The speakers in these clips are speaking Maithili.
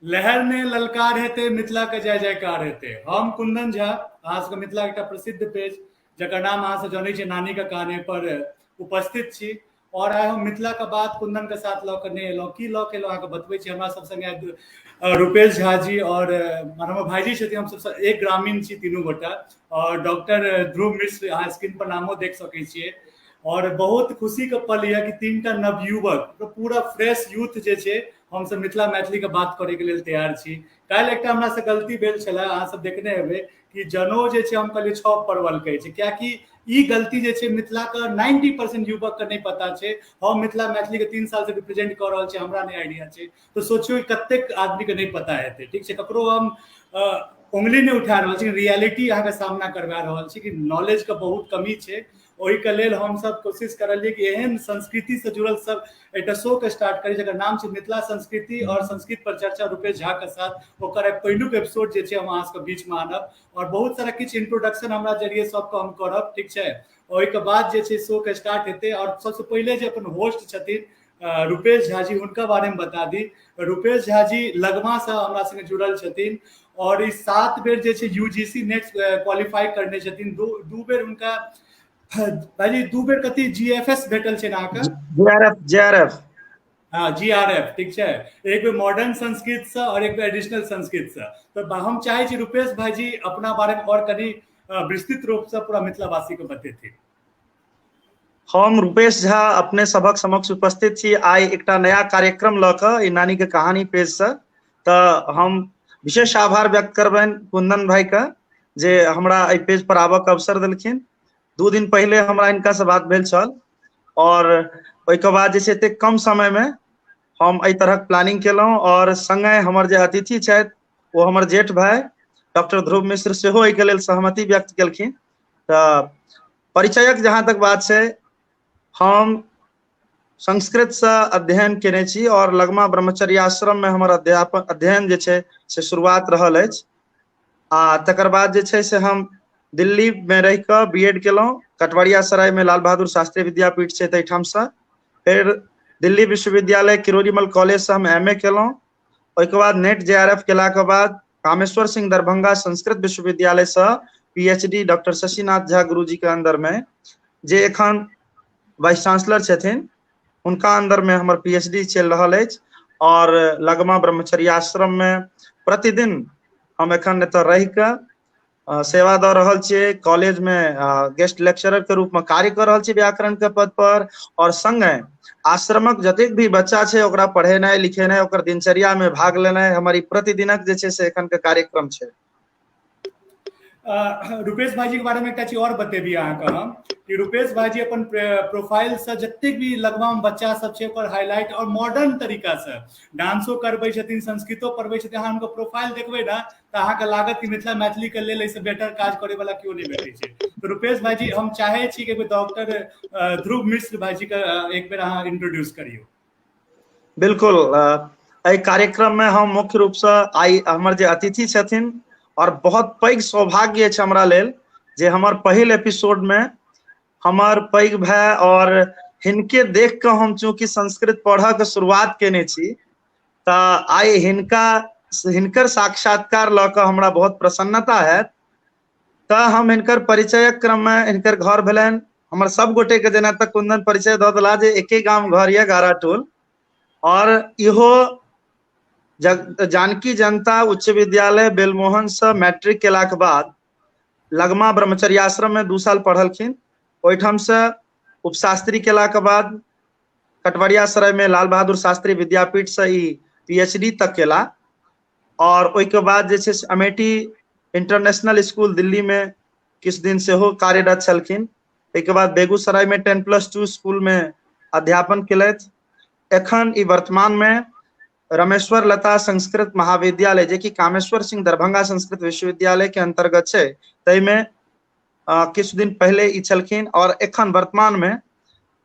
लहर ने ललकार हेतै, मिथिला के जय जयकार हेतै। हम कुंदन झा, अहाँ सबके मिथिला एकटा प्रसिद्ध पेज जकर नाम अहाँ सब जनै छियै नानी के कहानी पर उपस्थित छी। और आइ हम मिथिला के बात कुंदन के साथ लऽ के नहि एलहुँ। की लऽ के एलहुँ अहाँके बतबै छी। हमरा सब संगे रुपेश झा जी और हमर भाईजी छथिन, हम सब एक ग्रामीण छी तीनू गोटा, और डॉक्टर ध्रुव मिश्र, अहाँ स्क्रीन पर नामो देख सकै छियै। और बहुत खुशी के पल यऽ कि तीनटा नवयुवक, पूरा फ्रेश यूथ जे छै, हमसब मिथिला मैथिली के बात करे के लेल तैयार छी। काल्हि एकटा हमरा से गलती भेल छलै, अहाँ सब देखने हेबै कि जनेऊ जे छै हम कहलियै 6 परवल कहै छै, कियाकि ई गलती जे छै मिथिला के 90% युवक के नहि पता छै। हम मिथिला मैथिली के 3 साल से रिप्रेजेंट कऽ रहल छी, हमरा नहि आइडिया छै, तऽ सोचियौ कतेक आदमी के नहि पता हेतै। ठीक छै, ककरो हम उंगली नहि उठा रहल छी, रियलिटी अहाँके सामना करवा रहल छी कि नॉलेज के बहुत कमी छै। ओहिके लेल हमसब कोशिश करलियै कि एहन संस्कृति से जुड़ल सब एकटा शो के स्टार्ट करी जकर नाम छै मिथिला संस्कृति और संस्कृत पर चर्चा रुपेश झा के साथ। ओकर पहिलुक एपिसोड जे छै हम अहाँ सबके बीच मे आनब और बहुत सारा किछु इंट्रोडक्शन हमरा जरिए सबके हम करब। ठीक छै, ओहिके बाद जे छै शो के स्टार्ट हेतै। और सबसे पहिले जे अपन होस्ट छथिन रुपेश झा जी, हुनका बारे में बता दी। रुपेश झा जी लगमा से हमरा संगे जुड़ल छथिन और ई 7 बेर जे छै यूजीसी नेट क्वालिफाई करने छथिन। दू बेर हुनका भाईजी, 2 बेर कथी जीएफएस भेटल छै अहाँके? JRF, JRF. हाँ, जीआरएफ। ठीक छै, एक बेर मॉडर्न संस्कृत से और एक बेर एडिशनल संस्कृत से। तो हम चाहे छी रुपेश भाईजी अपना बारे में और कनी विस्तृत रूप से पूरा मिथिलावासी के बतेथिन। हम रुपेश झा अपने सबक समक्ष उपस्थित छी आइ एकटा नया कार्यक्रम लऽ कऽ ई नानी के कहानी पेज से। तऽ हम विशेष आभार व्यक्त करबनि कुंदन भाई के जे हमरा एहि पेज पर आबऽ के अवसर देलखिन। 2 दिन पहिले हमरा हिनका से बात भेल छल और ओहिके बाद जे छै एतेक कम समय में हम एहि तरहक प्लानिंग केलहुँ। और संगे हमर जे अतिथि छथि ओ हमर जेठ भाई डॉक्टर ध्रुव मिश्र सेहो एहिके लेल सहमति व्यक्त केलखिन। तऽ परिचयक जहाँ तक बात छै, हम संस्कृत से अध्ययन केने छी और लगमा ब्रह्मचर्याश्रम में हमर अध्यापन अध्ययन जे छै से शुरुआत रहल अछि। आ तकर बाद जे छै से हम दिल्ली में रहि कऽ बी एड केलहुँ, कटवरिया सराय में लाल बहादुर शास्त्री विद्यापीठ छै ताहिठाम से। फेर दिल्ली विश्वविद्यालय किरोड़ीमल कॉलेज से हम एम ए केलहुँ। ओहिके बाद नेट जे आर एफ केलाके बाद कामेश्वर सिंह दरभंगा संस्कृत विश्वविद्यालय से P H D doctor Shashinath Jha गुरुजी के अंदर में, जे एखन वाइस चांसलर छथिन, हुनका अंदर में हमर पी एच डी चलि रहल अछि। और लगमा ब्रह्मचर्याश्रम में प्रतिदिन हम एखन एतऽ रहि कऽ सेवा दऽ रहल छियै। कॉलेज में गेस्ट लेक्चरर के रूप में कार्य कऽ रहल छी व्याकरण के पद पर। और संगे आश्रमक जतेक भी बच्चा छै ओकरा पढ़ेनाइ लिखेनाइ, ओकर दिनचर्या में भाग लेनाइ हमर ई प्रतिदिनक जे छै से एखन के कार्यक्रम छै। रुपेश भाईजी के बारे में एकटा चीज और बतेबी अहाँके हम कि रुपेश भाईजी अपन प्रोफाइल से जतेक भी लगमा में बच्चा सब छै ओकर हाईलाइट और मॉडर्न तरीका से डांसो करबै छथिन, संस्कृतो पढ़बै छथिन। अहाँ हुनकर प्रोफाइल देखबै ने तऽ अहाँके लागत कि मिथिला मैथिली के लेल एहिसँ बेटर काज करे वाला केओ नहि भेटै छै। तऽ रुपेश भाईजी, हम चाहे छी कि डॉक्टर ध्रुव मिश्र भाईजी के एक बेर अहाँ इंट्रोड्यूस करियौ। बिल्कुल, एहि कार्यक्रम में हम मुख्य रूप से आइ हमर जे अतिथि छथिन और बहुत पैघ सौभाग्य अछि हमरा लेल जे हमर पहिल एपिसोड में हमर पैघ भाय और हिनके देख कऽ हम चूँकि संस्कृत पढ़ऽ के शुरुआत केने छी तऽ आइ हिनकर साक्षात्कार लऽ कऽ हमरा बहुत प्रसन्नता हैत। तऽ हम हिनकर परिचयक क्रम में हिनकर घर भेलनि हमर सब गोटे के जेना तक कुंदन परिचय दऽ देला जे एके गाम घर यऽ गारा टोल। और इहो जानकी जनता उच्च विद्यालय बेलमोहन से मैट्रिक केलाके बाद लगमा ब्रह्मचर्याश्रम में 2 साल पढ़लखिन। ओहिठाम से उपशास्त्री केलाके बाद कटवरिया सराय में लाल बहादुर शास्त्री विद्यापीठ से ई पी एच डी तक केला। और ओहिके बाद जे छै से अमेठी इंटरनेशनल स्कूल दिल्ली में किछु दिन सेहो कार्यरत छलखिन। ताहिके बाद बेगूसराय में 10+2 स्कूल में अध्यापन केलथि। एखन ई वर्तमान में रमेश्वर लता संस्कृत महाविद्यालय जे कि कामेश्वर सिंह दरभंगा संस्कृत विश्वविद्यालय के अंतर्गत छै ताहिमे किछु दिन पहिले ई छलखिन। और एखन वर्तमान में,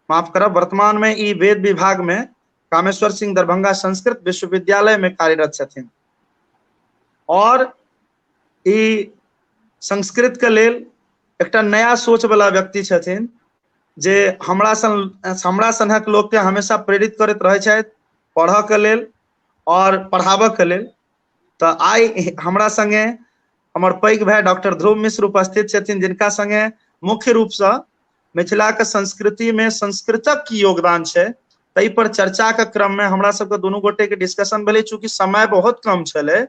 माफ करब, वर्तमान में ई वेद विभाग में कामेश्वर सिंह दरभंगा संस्कृत विश्वविद्यालय में कार्यरत छथिन। और ई संस्कृत के लेल एकटा नया सोच वाला व्यक्ति छथिन जे हमरा सनक लोक के हमेशा प्रेरित करैत रहै छथि पढ़ऽ के लेल और पढ़ाबऽ के लेल। तऽ आइ हमरा संगे हमर पैघ भाय डॉक्टर ध्रुव मिश्र उपस्थित छथिन, जिनका संगे मुख्य रूपसँ मिथिलाके संस्कृतिमे संस्कृतक की योगदान छै ताहि पर चर्चाके क्रममे हमरा सबके दुनू गोटेके डिस्कशन भेलै। चूँकि समय बहुत कम छलै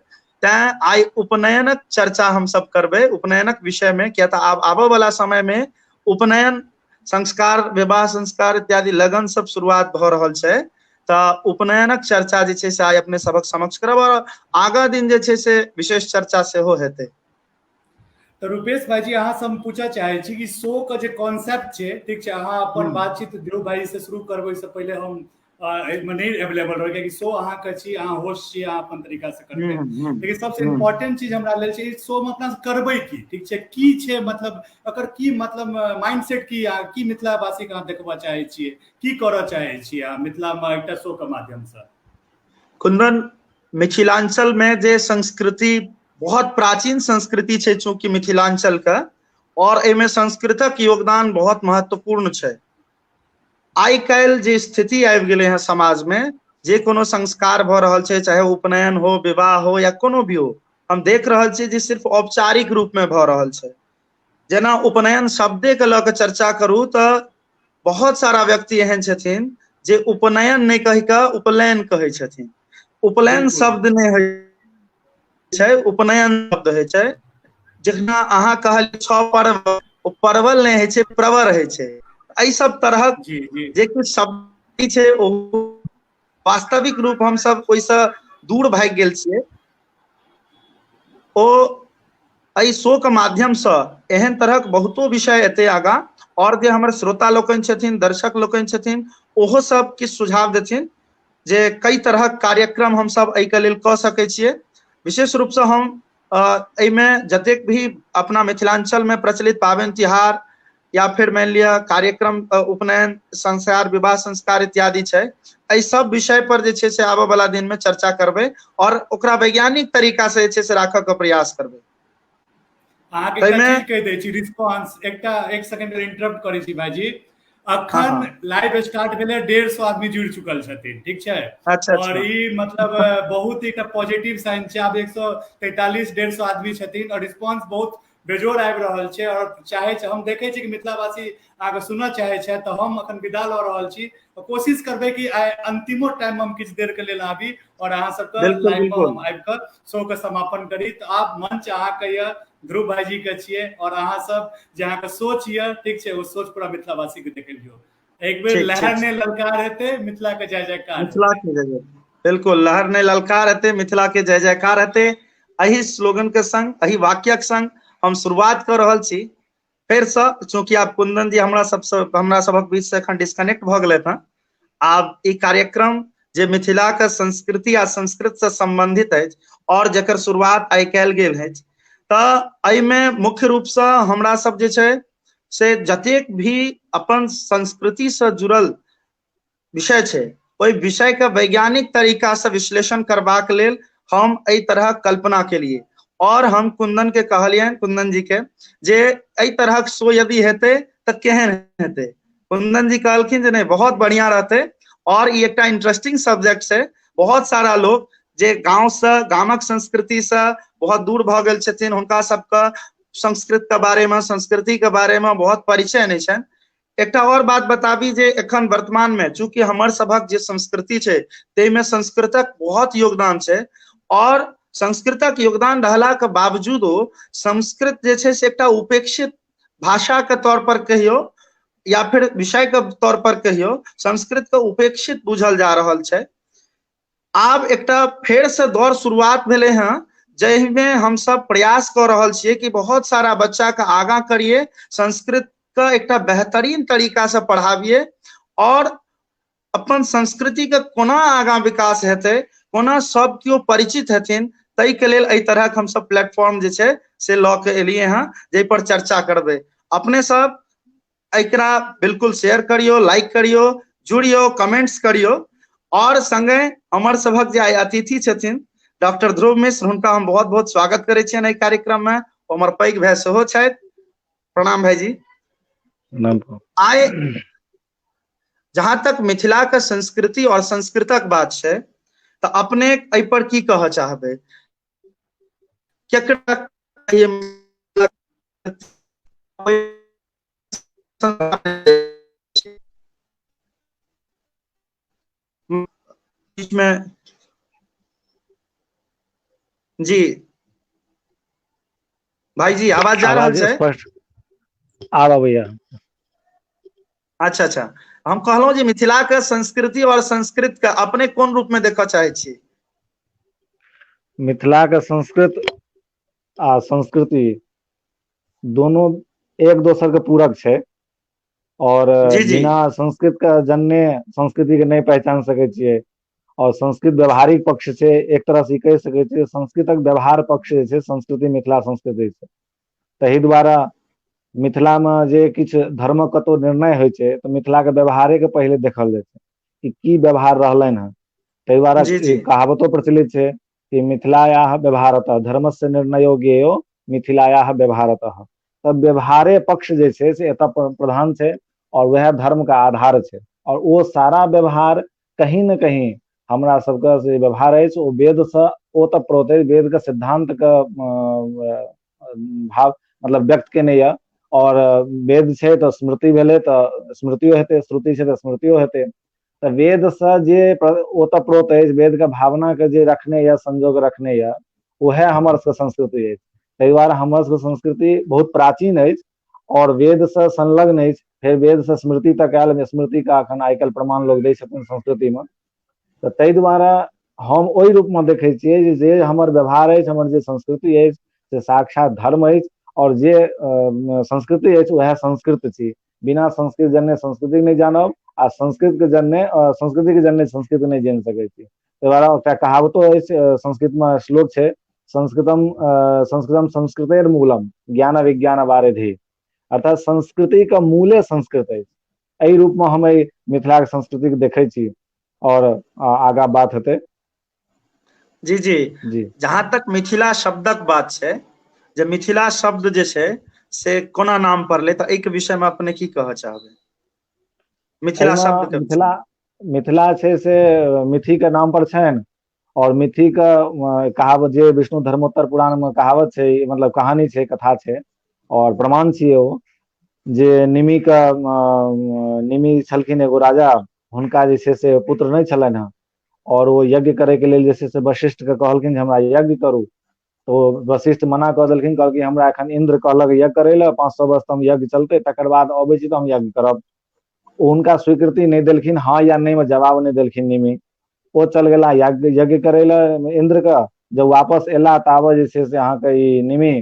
तैं आइ उपनयनक चर्चा हमसब करबै, उपनयनक विषयमे, किया तऽ आब आबऽ वाला समयमे उपनयन संस्कार, विवाह संस्कार इत्यादि लगन सब शुरुआत भऽ रहल छै। तऽ उपनयनक चर्चा जे छै से आइ अपने सबक समक्ष करब और आगाँ दिन जे छै से विशेष चर्चा सेहो हेतै। तऽ रुपेश भाईजी, अहाँ से हम पूछऽ चाहै छी कि शो के जे कॉन्सेप्ट छै, ठीक छै, अहाँ अपन बातचीत ध्रुव भाई से शुरू करबै से पहिले हम एहिमे नहि अवेलेबल रहै, कियाकि शो अहाँके छी, अहाँ होस्ट छी, अहाँ अपन तरीका से करबै। लेकिन सबसे इम्पोर्टेंट चीज हमरा लेल छै शो मे अपना करबै की, ठीक छै, की छै मतलब एकर की मतलब माइंडसेट की, की मिथिलावासी के अहाँ देखबऽ चाहै छियै, की करऽ चाहै छियै अहाँ मिथिलामे एकटा शो के माध्यम से? कुंदन, मिथिलांचल में जे संस्कृति बहुत प्राचीन संस्कृति छै चूंकि मिथिलांचल के, और एहिमे संस्कृतक योगदान बहुत महत्वपूर्ण छै। आइ काल्हि जे स्थिति आबि गेलै हँ समाज में, जे कोनो संस्कार भऽ रहल छै, चाहे उपनयन हो, विवाह हो या कोनो भी हो, हम देख रहल छी जे सिर्फ औपचारिक रूप में भऽ रहल छै। जेना उपनयन शब्दे के लऽ के चर्चा करू तऽ बहुत सारा व्यक्ति एहन छथिन जे उपनयन नहि कहि कऽ उपलयन कहै छथिन। उपलयन शब्द नहि होइ छै, उपनयन शब्द होइ छै। जखना अहाँ कहलियै छओ पर्व, ओ परवल नहि होइ छै, प्रवर होइ छै। एहि सब तरहक जे किछु शब्द छै ओ वास्तविक रूप हमसब ओहिसँ दूर भागि गेल छियै। ओ एहि शो के माध्यमसँ एहन तरहक बहुतो विषय एतै आगाँ, और जे हमर श्रोता लोकनि छथिन, दर्शक लोकनि छथिन, ओहो सब किछु सुझाव देथिन जे कई तरहक कार्यक्रम हमसब एहिके लेल कऽ सकै छियै। विशेष रूपसँ हम एहिमे जतेक भी अपना मिथिलांचलमे प्रचलित पाबनि तिहार या फिर मानि लिअ कार्यक्रम, उपनयन संस्कार, विवाह संस्कार इत्यादि छै, एहि सब विषय पर जे छै से आबऽ वाला दिन में चर्चा करबै और ओकरा वैज्ञानिक तरीका से जे छै से राखऽ के प्रयास करबै। अहाँके एकटा चीज कहि दै छी, रिस्पॉन्स एकटा एक सेकंड इंटरप्ट करै छी भाईजी। अखन लाइव स्टार्ट भेलै, 150 आदमी जुड़ि चुकल छथिन, ठीक छै। अच्छा, और ई मतलब बहुत एकटा पॉजिटिव साइन छै। आब 143 150 आदमी छथिन और रिस्पॉन्स बहुत बेजोड़ आबि रहल छै। और चाहे छै, हम देखै छी कि मिथिलावासी अहाँके सुनऽ चाहै छथि, तऽ हम अखन विदा लऽ रहल छी। कोशिश करबै कि आइ अंतिमो टाइम हम किछु देर के लेल आबी और अहाँ सबके लाइव में हम आबि कऽ शो के समापन करी। तऽ आब मंच अहाँके यऽ, ध्रुव भाईजी के छियै, और अहाँ सब जे अहाँके सोच यऽ, ठीक छै, ओ सोच पूरा मिथिलावासी के देखेलियौ। एक बेर लहर ने ललकार हेतै, मिथिला के जय जयकार, मिथिला के जय जय, बिल्कुल लहर ने ललकार हेतै, मिथिला के जय जयकार हेतै। एहि स्लोगन के संग, एहि वाक्यक संग हम शुरुआत कऽ रहल छी। फेरसँ चूँकि आब कुंदन जी हमरा सबसँ हमरा सबक बीच से एखन डिस्कनेक्ट भऽ गेलथि हँ, आब ई कार्यक्रम जे मिथिलाक संस्कृति आ संस्कृत से संबंधित अछि और जकर शुरुआत आइ कयल गेल अछि, तऽ एहिमे मुख्य रूपसँ हमरा सब जे छै से जतेक भी अपन संस्कृति से जुड़ल विषय छै ओहि विषय के वैज्ञानिक तरीका से विश्लेषण करबाक लेल हम एहि तरहक कल्पना केलिए। और हम कुंदन के कहलियनि, कुंदन जी के, जे एहि तरहक शो यदि हेतै तऽ केहन हेतै। कुंदन जी कहलखिन जे नहि, बहुत बढ़िया रहतै। और ई एकटा इंटरेस्टिंग सब्जेक्ट छै। बहुत सारा लोग जे गाँव से, गामक संस्कृति से बहुत दूर भऽ गेल छथिन, हुनका सबके संस्कृत के बारे में, संस्कृति के बारे में बहुत परिचय नहि छनि। एकटा और बात बताबी जे एखन वर्तमान में चूंकि हमर सभक जे संस्कृति छै ताहिमे संस्कृतक बहुत योगदान छै, और संस्कृतक योगदान रहला के बावजूदो संस्कृत जे छै से एकटा उपेक्षित भाषा के तौर पर कहियो या फिर विषय के तौर पर कहियो संस्कृत के उपेक्षित बुझल जा रहल छै। आब एकटा फेर से दौर शुरुआत भेलै हँ जाहिमे हमसब प्रयास कऽ रहल छियै कि बहुत सारा बच्चा के आगाँ करिए, संस्कृत के एकटा बेहतरीन तरीका से पढ़ाबिए और अपन संस्कृति के कोना आगाँ विकास हेतै, कोना सब केओ परिचित हेथिन, ताहिके लेल एहि तरहक हमसब प्लेटफॉर्म जे छै से लऽ के एलियै हँ, जाहि पर चर्चा करबै। अपने सब एकरा बिल्कुल शेयर करियौ, लाइक करियौ, जुड़ियौ, कमेंट्स करियौ। और संगे हमर सभक जे आइ अतिथि छथिन डॉक्टर ध्रुव मिश्र, हुनका हम बहुत बहुत स्वागत करै छियनि एहि कार्यक्रम में। ओ हमर पैघ भाय सेहो छथि। प्रणाम भाईजी। प्रणाम। आइ जहां तक मिथिला के संस्कृति और संस्कृतक बात छै, तऽ अपने एहि पर की कहऽ चाहबै? केकरा में जी भाईजी आवाज जा रहल छै? स्पष्ट आब अबैया। अच्छा अच्छा, हम कहलहुं जे मिथिला के संस्कृति और संस्कृत के अपने कोन रूप में देखऽ चाहे छी? मिथिला के संस्कृत आ संस्कृति दोनों एक दोसर के पूरक छै और जी जी बिना संस्कृत के जनने संस्कृति के नहि पहचान सकै छियै। और संस्कृत व्यवहारिक पक्ष छै, एक तरह से ई कहि सकै छियै संस्कृतक व्यवहार पक्ष जे छै संस्कृति मिथिला संस्कृति छै। ताहि दुआरे मिथिला मे जे किछु धर्मक कतहु निर्णय होइ छै तऽ मिथिला के व्यवहारे के पहिले देखल जाइ छै कि की व्यवहार रहलनि हेँ। ताहि दुआरे जी जी कहावतो प्रचलित छै कि मिथिलायाः व्यवहारतः धर्मस्य निर्णयो ज्ञेयो मिथिलायाः व्यवहारतः। तऽ व्यवहारे पक्ष जे छै से एतऽ प्रधान छै और वएह धर्म के आधार छै और ओ सारा व्यवहार कहीं न कहीं हमरा सबके जे व्यवहार अछि ओ वेदसँ ओतप्रोत अछि, वेद के सिद्धांत के भाव मतलब व्यक्त केने यऽ। और वेद छै तऽ स्मृति भेलै तऽ स्मृतियो हेतै, श्रुति छै तऽ स्मृतियो हेतै। तऽ वेदसँ जे ओतप्रोत अछि, वेद के भावना के जे रखने यऽ, संजोग रखने यऽ, उएह हमर सबके संस्कृति अछि। ताहि दुआरे हमर सबके संस्कृति बहुत प्राचीन अछि और वेदसँ संलग्न अछि। फेर वेदसँ स्मृति तक आयल, स्मृति के अखन आइ काल्हि प्रमाण लोग दै छथिन संस्कृति मे। तऽ ताहि दुआरे हम ओहि रूपमे देखै छियै जे हमर व्यवहार अछि, हमर जे संस्कृति अछि से साक्षात धर्म अछि और जे संस्कृति अछि वएह संस्कृत छी। बिना संस्कृत जनने संस्कृति नहि जानब आ संस्कृत के जनने संस्कृति के जनने संस्कृत नहि जानि सकै छी। ताहि दुआरे एकटा कहावतो अछि, संस्कृत मे श्लोक छै, संस्कृतम संस्कृतम संस्कृतेर मूलम ज्ञान विज्ञान वारिधि, अर्थात संस्कृति के मूले संस्कृत अछि। एहि रूप मे हम एहि मिथिला के संस्कृति के देखै छी और आगा बात हेतै। जी जी जी जहां तक मिथिला शब्दक बात छै, जे मिथिला शब्द जे छै से कोना नाम पड़लै, तऽ एहिके विषय मे अपने की कहऽ चाहबै? मिथिला एहिमे शब्द के मिथिला मिथिला छै से मिथि के नाम पर छनि और मिथि के कहावत जे विष्णु धर्मोत्तर पुराण मे कहावत छै, मतलब कहानी छै, कथा छै और प्रमाण छियै ओ, जे निमि के निमि छलखिन एगो राजा, हुनका जे छै से पुत्र नहि छलनि हेँ और ओ यज्ञ करे के लेल जे छै से वशिष्ठ के कहलखिन जे हमरा यज्ञ करू। तऽ ओ वशिष्ठ मना कऽ देलखिन, कहलखिन हमरा एखन इन्द्र कहलक यज्ञ करै लए, 500 वर्ष तऽ हम यज्ञ चलतै, तकर बाद अबै छी तऽ हम यज्ञ करब। ओ हुनका स्वीकृति नहि देलखिन, हँ या नहि मे जवाब नहि देलखिन निमि। ओ चल गेला यज्ञ यज्ञ करै लए इन्द्र के। जब वापस एला ताबे जे छै से अहाँके ई निमि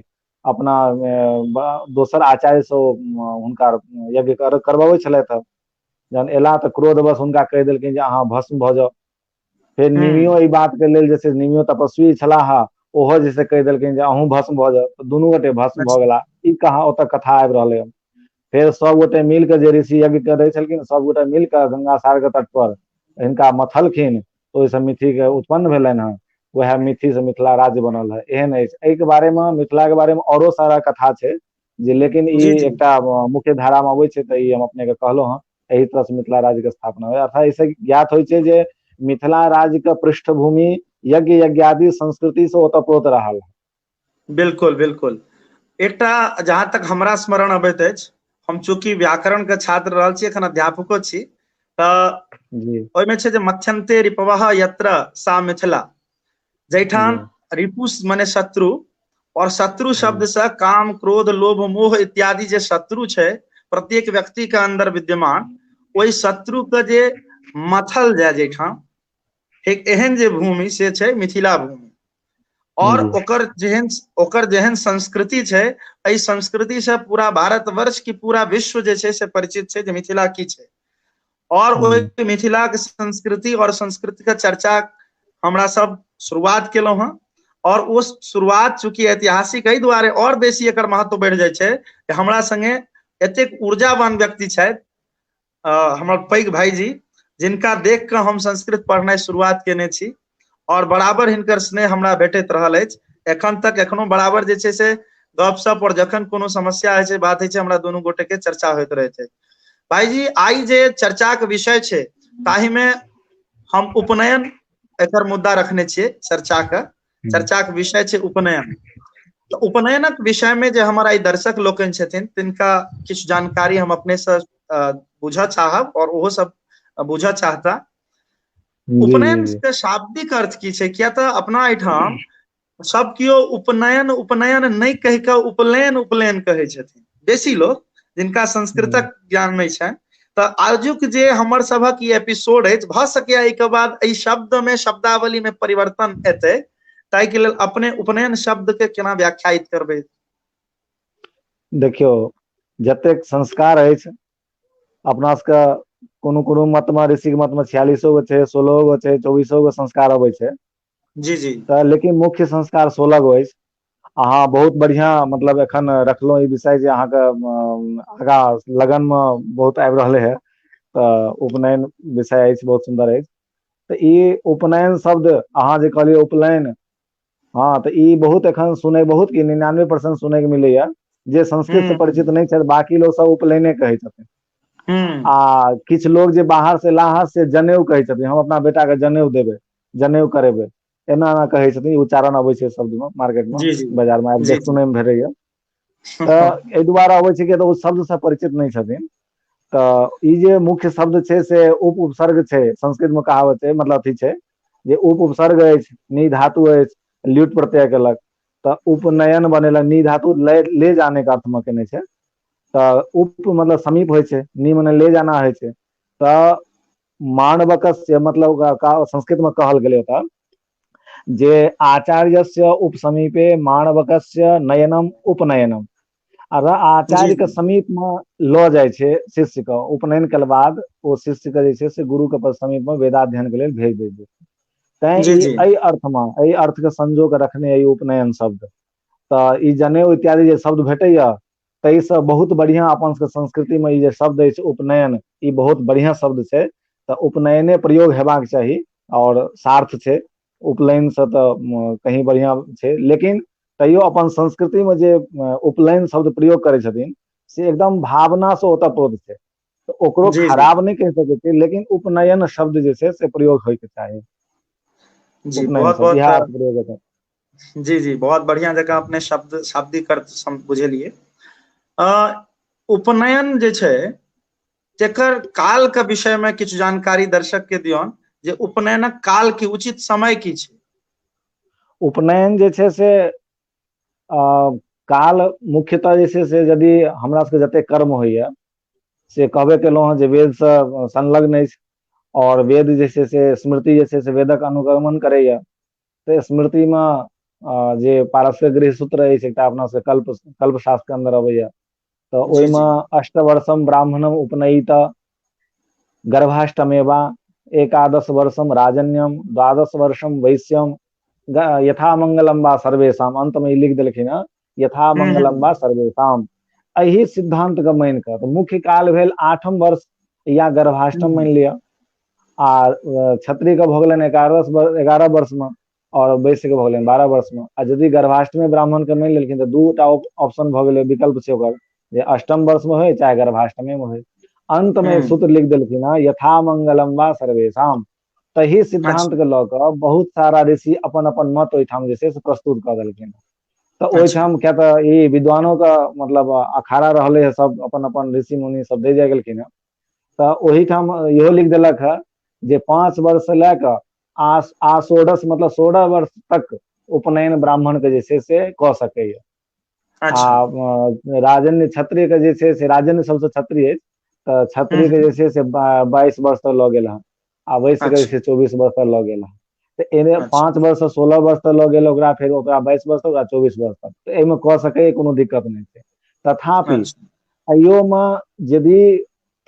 अपना दोसर आचार्य से हुनका यज्ञ करबबै छलथि। जहन एला तऽ क्रोधवश हुनका कहि देलखिन जे अहाँ भस्म भऽ जाउ। फेर निमियो एहि बात के लेल जे छै, निमियो तपस्वी छलाह, ओहो जे छै कहि देलखिन जे अहूँ भस्म भऽ जाउ, तऽ दुनू गोटे भस्म भऽ गेला। ई कहाँ ओतऽ कथा आबि रहलै हन। फेर सब गोटे मिल के जे ऋषि यज्ञ करै छलखिन, सब गोटे मिल के गंगा सागर के तट पर हिनका मथलखिन, ओहिसँ मिथि के उत्पन्न भेलनि हेँ। वएह मिथि से मिथिला राज्य बनल है। एहन अछि एहिके बारे मे, मिथिला के बारे मे औरो सारा कथा छै जे, लेकिन ई जी जी एकटा मुख्य धारा मे अबै छै तऽ ई हम अपने के कहलहुँ हँ। एहि तरह से मिथिला राज्य के स्थापना होइ, अर्थात एहिसँ ज्ञात होइ छै जे मिथिला राज्य के पृष्ठभूमि यज्ञ यज्ञादि संस्कृति से ओतप्रोत रहल। बिल्कुल बिल्कुल। एकटा जहां तक हमरा स्मरण अबैत अछि, हम चूँकि व्याकरण के छात्र रहल छी, एखन अध्यापको छी, तऽ जी ओहिमे छै जे मथ्यन्ते रिपवः यत्र सा मिथिला, जाहिठाम जी रिपु मने शत्रु, और शत्रु जी शब्द से काम क्रोध लोभ मोह इत्यादि जे शत्रु छै प्रत्येक व्यक्ति के अंदर विद्यमान, ओहि शत्रु के जे मथल जाय जाहिठाम, एक एहन जे भूमि से छै मिथिला भूमि। और जी ओकर जेहन संस्कृति छै, एहि संस्कृति से पूरा भारतवर्ष की पूरा विश्व जे छै से परिचित छै जे मिथिला की छै। और ओहि मिथिला के संस्कृति और संस्कृति के चर्चा हमरा सब शुरुआत केलहुँ हँ। और ओ शुरुआत चूँकि ऐतिहासिक एहि दुआरे और बेसी एकर महत्व बढ़ि जाइ छै जे हमरा संगे एतेक ऊर्जावान व्यक्ति छथि, हमर पैघ भाईजी, जिनका देख कऽ हम संस्कृत पढ़नाइ शुरुआत केने छी और बराबर हिनकर स्नेह हमरा भेटैत रहल अछि एखन तक। एखनो बराबर जे छै से गपशप और जखन कोनो समस्या होइ छै, बात होइ छै, हमरा दुनू गोटे के चर्चा होइत रहै छै। भाईजी, आइ जे चर्चाक विषय छै ताहि मे हम उपनयन एकर मुद्दा रखने छियै। चर्चाक विषय छै उपनयन। तऽ उपनयनक विषय में जे हमर आइ दर्शक लोकनि छथिन तिनका किछु जानकारी हम अपने से बुझऽ चाहब और ओहो सब बुझऽ चाहता। उपनयन के शाब्दिक अर्थ की छै? किया तऽ अपना एहिठाम सब केओ उपनयन उपनयन नहि कहि कऽ उपलयन उपलयन कहै छथिन बेसी लोग, जिनका संस्कृतक ज्ञान नहि छनि। तऽ आजुक जे हमर सभक ई एपिसोड अछि, भऽ सकैए एहिके बाद एहि शब्द में शब्दावली में परिवर्तन एतै, ताहि के लेल अपने उपनयन शब्द के केना व्याख्यायित करबै? देखियौ, जतेक संस्कार अछि अपना सबके, कोनो कोनो मत मे, ऋषि के मत मे 46 गो छै, 16 गो छै, 24 गो संस्कार अबै छै। जी जी। तऽ लेकिन मुख्य संस्कार 16 गो अछि। अहाँ बहुत बढ़िया मतलब एखन रखलहुँ ई विषय जे अहाँके आगाँ लगन मे बहुत आबि रहले है, तऽ उपनयन विषय अछि, बहुत सुन्दर अछि। तऽ ई उपनयन शब्द अहाँ जे कहलियै उपनयन, हँ, तऽ ई बहुत एखन सुनै, बहुत की 99% सुनै के मिलैया जे संस्कृत से परिचित नहि छथि, बाकी लोग सब उपनयने कहै छथिन। आ किछु लोग जे बाहर से लाहा से जनेऊ कहै छथिन, हम अपना बेटा के जनेऊ देबै, जनेऊ करेबै, एना एना कहै छथिन। उच्चारण अबै छै शब्द मे, मार्केट मे, बाजार मे आबि सुनै मे भेटैया। तऽ एहि दुआरे अबै छै कि ओ शब्द से परिचित नहि छथिन। तऽ ई जे मुख्य शब्द छै से उप उपसर्ग छै, संस्कृत मे कहावत छै, मतलब अथी छै जे उप उपसर्ग अछि, नी धातु अछि, ल्युट प्रत्यय केलक तऽ उपनयन बनेलक। नी धातु ले जाने के अर्थ मे केने छै, तऽ उप मतलब समीप होइ छै, नी मने ले जाना होइ छै। तऽ मानवकस्य मतलब संस्कृत मे कहल गेलै ओतऽ जे आचार्यस्य उप समीपे मानवकस्य नयनम उपनयनम। अगर आचार्य के समीप मे लऽ जाइ छै शिष्य के, उपनयन के बाद ओ शिष्य के जे छै से गुरु के समीप मे वेदाध्ययन के लेल भेज दै छै। तैं एहि अर्थ मे, एहि अर्थ के संजो के रखने एहि उपनयन शब्द। तऽ ई जनेऊ इत्यादि जे शब्द भेटैया ताहिसँ बहुत बढ़िआँ अपन सबके संस्कृति मे ई जे शब्द अछि उपनयन, ई बहुत बढ़िआँ शब्द छै। तऽ उपनयने प्रयोग हेबाक चाही और सार्थ छै, उपनयन से तऽ कहीं बढ़िआँ छै। लेकिन तैयो अपन संस्कृति मे जे उपनयन शब्द प्रयोग करै छथिन से एकदम भावना से ओतप्रोत छै, तऽ ओकरो खराब नहि कहि सकै छियै, लेकिन उपनयन शब्द जे छै से प्रयोग होइके चाही। जी, बहुत बहुत जी जी, बहुत बढ़िया जकाँ अपने शब्द शाब्दिक अर्थ बुझेलियै। उपनयन जे छै तेकर काल के विषय में किछु जानकारी दर्शक के दियौन जे उपनयनक काल की उचित समय की छै? उपनयन जे छै से काल मुख्यतः जे छै से यदि हमरा सबके जते कर्म होइया से कहबे केलहुँ हँ जे वेद से संलग्न अछि, और वेद जे छै से स्मृति जे छै से वेदक अनुगमन करैया। तऽ स्मृति मे जे पारस्परिक गृह सूत्र अछि एकटा अपना सबके कल्प शास्त्र के अन्दर अबैया, तऽ ओहिमे अष्टवर्षम ब्राह्मणम उपनयित गर्भाष्टमेवा एकादश वर्षम राजन्यम द्वादश वर्षम वैश्यम यथा मंगलम वा सर्वेषाम, अंत में ई लिख देलखिन हँ यथा मंगलम वा सर्वेषाम। एहि सिद्धांत के मानि कऽ तऽ मुख्य काल भेल 8म वर्ष या गर्भाष्टम मानि लिअ, आ क्षत्रिय के भऽ गेलनि 11 वर्ष में, और वैश्य के भऽ गेलनि 12 वर्ष में। आ यदि गर्भाष्टमी ब्राह्मण के मानि लेलखिन तऽ दूटा ऑप्शन भऽ गेलै, विकल्प छै ओकर, जे अष्टम वर्ष में होय चाहे गर्भाष्टमी में होय। अंत में एक सूत्र लिख देलखिन हँ यथा मंगलम वा सर्वेषाम। तही सिद्धांत के लऽ कऽ बहुत सारा ऋषि अपन अपन मत ओहिठाम जे छै से प्रस्तुत कऽ देलखिन। तऽ ओहिठाम किया तऽ ई विद्वानों के मतलब अखाड़ा रहले है, सब अपन अपन ऋषि मुनि सब दे जाय गेलखिन हँ। तऽ ओहिठाम इहो लिख देलक है जे 5 वर्ष से लए कऽ आषोडश मतलब 16 वर्ष तक उपनयन ब्राह्मण के जे छै से कऽ सकैया। आ राजन्य क्षत्रिय के जे छै से राजन्य सबसँ क्षत्रिय अछि, तऽ क्षत्रिय के जे छै से 22 वर्ष तक लऽ गेल हँ, आ वैश्य के जे छै 24 वर्ष तक लऽ गेल हँ। तऽ एने 5 वर्ष से 16 वर्ष तक लऽ गेल ओकरा, फेर ओकरा 22 वर्ष तक, ओकरा 24 वर्ष तक, तऽ एहिमे कऽ सकैया, कोनो दिक्कत नहि छै। तथापि अयोमे यदि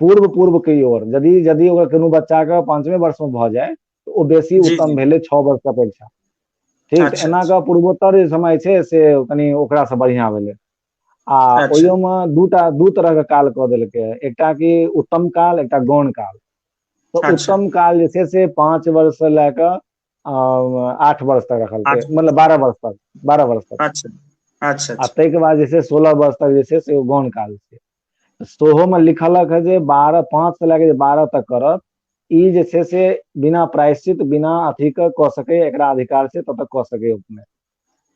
पूर्व पूर्व के ओर यदि ओकर कोनो बच्चा के 5वें वर्ष में भऽ जाय तऽ ओ बेसी उत्तम भेलै 6 वर्ष के अपेक्षा। ठीक, एना के पूर्वोत्तर जे समय छै से कनि ओकरा से बढ़िया भेलै। आ ओहियोमे दू तरह के काल कऽ देलकै, एकटा कि उत्तम काल, एकटा गौण काल। तऽ उत्तम काल जे छै से 5 वर्ष से लए कऽ 8 वर्ष तक रखलकै, मतलब 12 वर्ष तक, 12 वर्ष तक। आ ताहिके बाद जे छै 16 वर्ष तक जे छै से गौण काल छै। सोहो में लिखलक है जे 5 से लए के 12 तक करत, ई जे छै से बिना प्रायश्चित बिना अथी के कऽ सकै, एकरा अधिकार छै तब तक कऽ सकै उपनयन।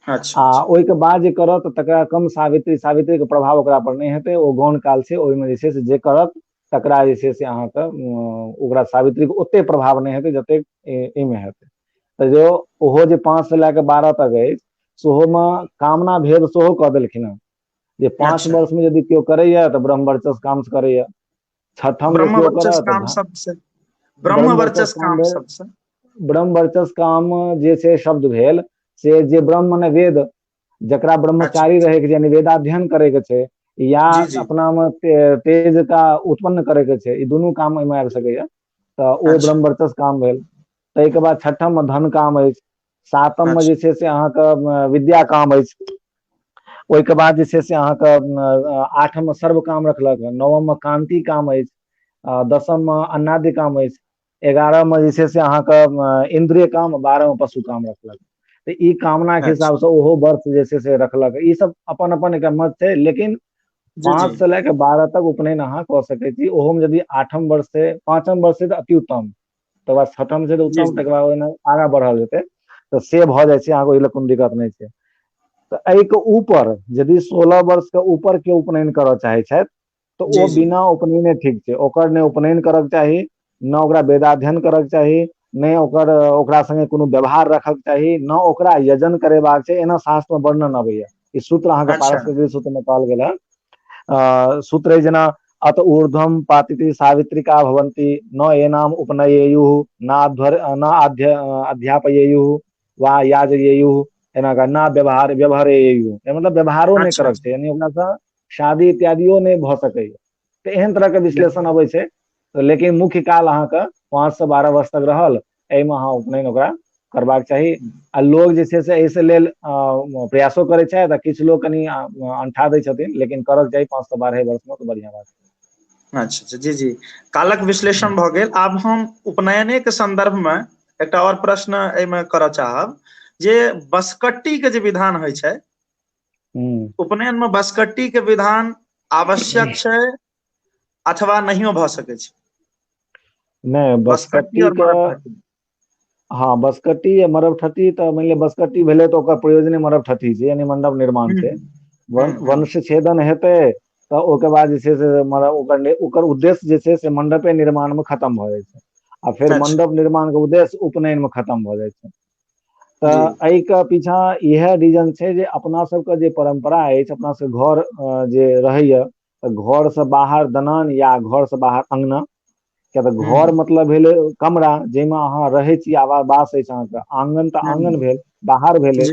अच्छा। आ ओहिके बाद जे करत तकरा कम सावित्री, सावित्रीके प्रभाव ओकरा पर नहि हेतै, ओ गौण काल छै, ओहिमे जे छै से जे करत तकरा जे छै से अहाँके ओकरा सावित्रीके ओते प्रभाव नहि हेतै जतेक एहिमे हेतै। तऽ जो ओहो जे 5 से लए कऽ 12 तक अछि सेहोमे कामना भेद सेहो कऽ देलखिन हेँ जे 5 वर्ष में यदि केओ करैया तऽ ब्रह्मवर्चस काम से करैया, छठम मे केओ करत काम सबसे ब्रह्मवर्चस काम सबसे ब्रह्मवर्चस काम जे छै शब्द भेल से जे ब्रह्म मने वेद, जकरा ब्रह्मचारी रहे के छै यानी वेदाध्ययन करे के छै या अपना में तेज का उत्पन्न करे के छै, ई दुनू काम एहिमे आबि सकैया, तऽ ओ ब्रह्मवर्चस काम भेल। ताहिके बाद छठम मे धन काम अछि, सातम मे जे छै से अहाँके विद्या काम अछि, ओहिके बाद जे छै से अहाँके आठम मे सर्व काम रखलक, नवम मे कांति काम अछि, दसम मे अन्नादि काम अछि, 11 मे जे छै से अहाँके इन्द्रिय काम, 12 मे पशु काम रखलक। तऽ ई कामना के हिसाब से ओहो वर्ष जे छै से रखलक। ई सब अपन अपन एक मत छै, लेकिन 5 से लए के 12 तक उपनयन अहाँ कऽ सकै छी। ओहोमे यदि 8म वर्ष से 5म वर्ष से तऽ अति उत्तम, तकर बाद 6म से तऽ उत्तम, तकर बाद ओहिना आगाँ बढ़ल जेतै तऽ से भऽ जाइ छै, अहाँके ओहि लए कोनो दिक्कत नहि छै। तऽ एहिके ऊपर यदि 16 वर्ष के ऊपर के उपनयन करऽ चाहै छथि तऽ ओ बिना उपनयने ठीक छै, ओकर नहि उपनयन करक चाही, न ओकरा वेदाध्ययन करक चाही, नहि ओकर ओकरा संगे कोनो व्यवहार रखक चाही, न ओकरा यजन करेबाक छै। एना शास्त्र में वर्णन अबैया। ई सूत्र अहाँके पारस्परिक सूत्र में कहल गेल है। सूत्र है जेना अत ऊर्ध्वम पातिति सावित्रिका भवन्ति न एनाम उपनयेयुः न अध्यापयेयुः वा याजयेयुः, एना का ना व्यवहार व्यवहारेयुः, मतलब व्यवहारो नहि करक छै, यानी ओकरा से शादी इत्यादियो नहि भऽ सकैया। तऽ एहन तरह के विश्लेषण अबै छै। लेकिन मुख्य काल अहाँके 5 से 12 वर्ष तक रहल, एहिमे अहाँ उपनयन ओकरा करबाक चाही। आ लोग जे छै से एहिसँ लेल प्रयासो करै छथि आ किछु लोग कनि अंठा दै छथिन, लेकिन करक चाही 5 से 12 वर्ष में तऽ बढ़िया बात। अच्छा जी जी, कालक विश्लेषण भऽ गेल। आब हम उपनयने के संदर्भ में एकटा और प्रश्न एहिमे करऽ चाहब जे बसकट्टी के जे विधान होइ छै उपनयन में, बसकट्टी के विधान आवश्यक छै अथवा नहियो भऽ सकै छै? नहि, बसकट्टी के, हाँ बसकट्टी या मरबठठी, तऽ मानि लिअ बसकट्टी भेलै तऽ ओकर प्रयोजने मरबठठी छै, यानी मंडप निर्माण छै। वंश छेदन हेतै तऽ ओकर बाद जे छै से ओकर ओकर उद्देश्य जे छै से मंडपे निर्माण में खत्म भऽ जाइ छै, आ फेर मंडप निर्माण के उद्देश्य उपनयन में खत्म भऽ जाइ छै। तऽ एहिके पीछा इएह रीजन छै जे अपना सबके जे परम्परा अछि, अपना सबके घर जे रहैया तऽ घर से बाहर दनान या घर से बाहर अंगना, किया तऽ घर मतलब भेलै कमरा जाहिमे अहाँ रहै छी, आवास अछि अहाँके, आंगन तऽ आंगन भेल, बाहर भेलै,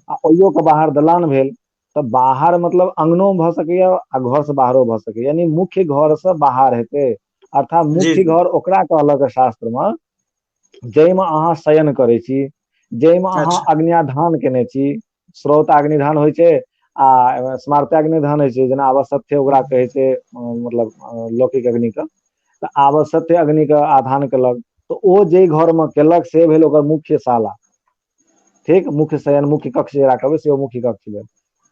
आ ओहियो के बाहर दलान भेल। तऽ बाहर मतलब अंगनो भऽ सकैया आ घर से बाहरो भऽ सकैया, यानी मुख्य घर से बाहर हेतै। अर्थात मुख्य घर ओकरा कहलक शास्त्र मे जाहिमे अहाँ शयन करै छी, जाहिमे अहाँ अग्न्याधान केने छी। स्रोताग्निधान होइ छै आ स्मार्ताग्निधान होइ छै, जेना आवश्यक ओकरा कहै छै, मतलब लौकिक अग्नि के, तऽ आवश्यक अग्नि के आधान केलक तऽ ओ जे घर में केलक से भेल ओकर मुख्य शाला, ठीक, मुख्य शयन, मुख्य कक्ष जकरा कहबै से ओ मुख्य कक्ष भेल।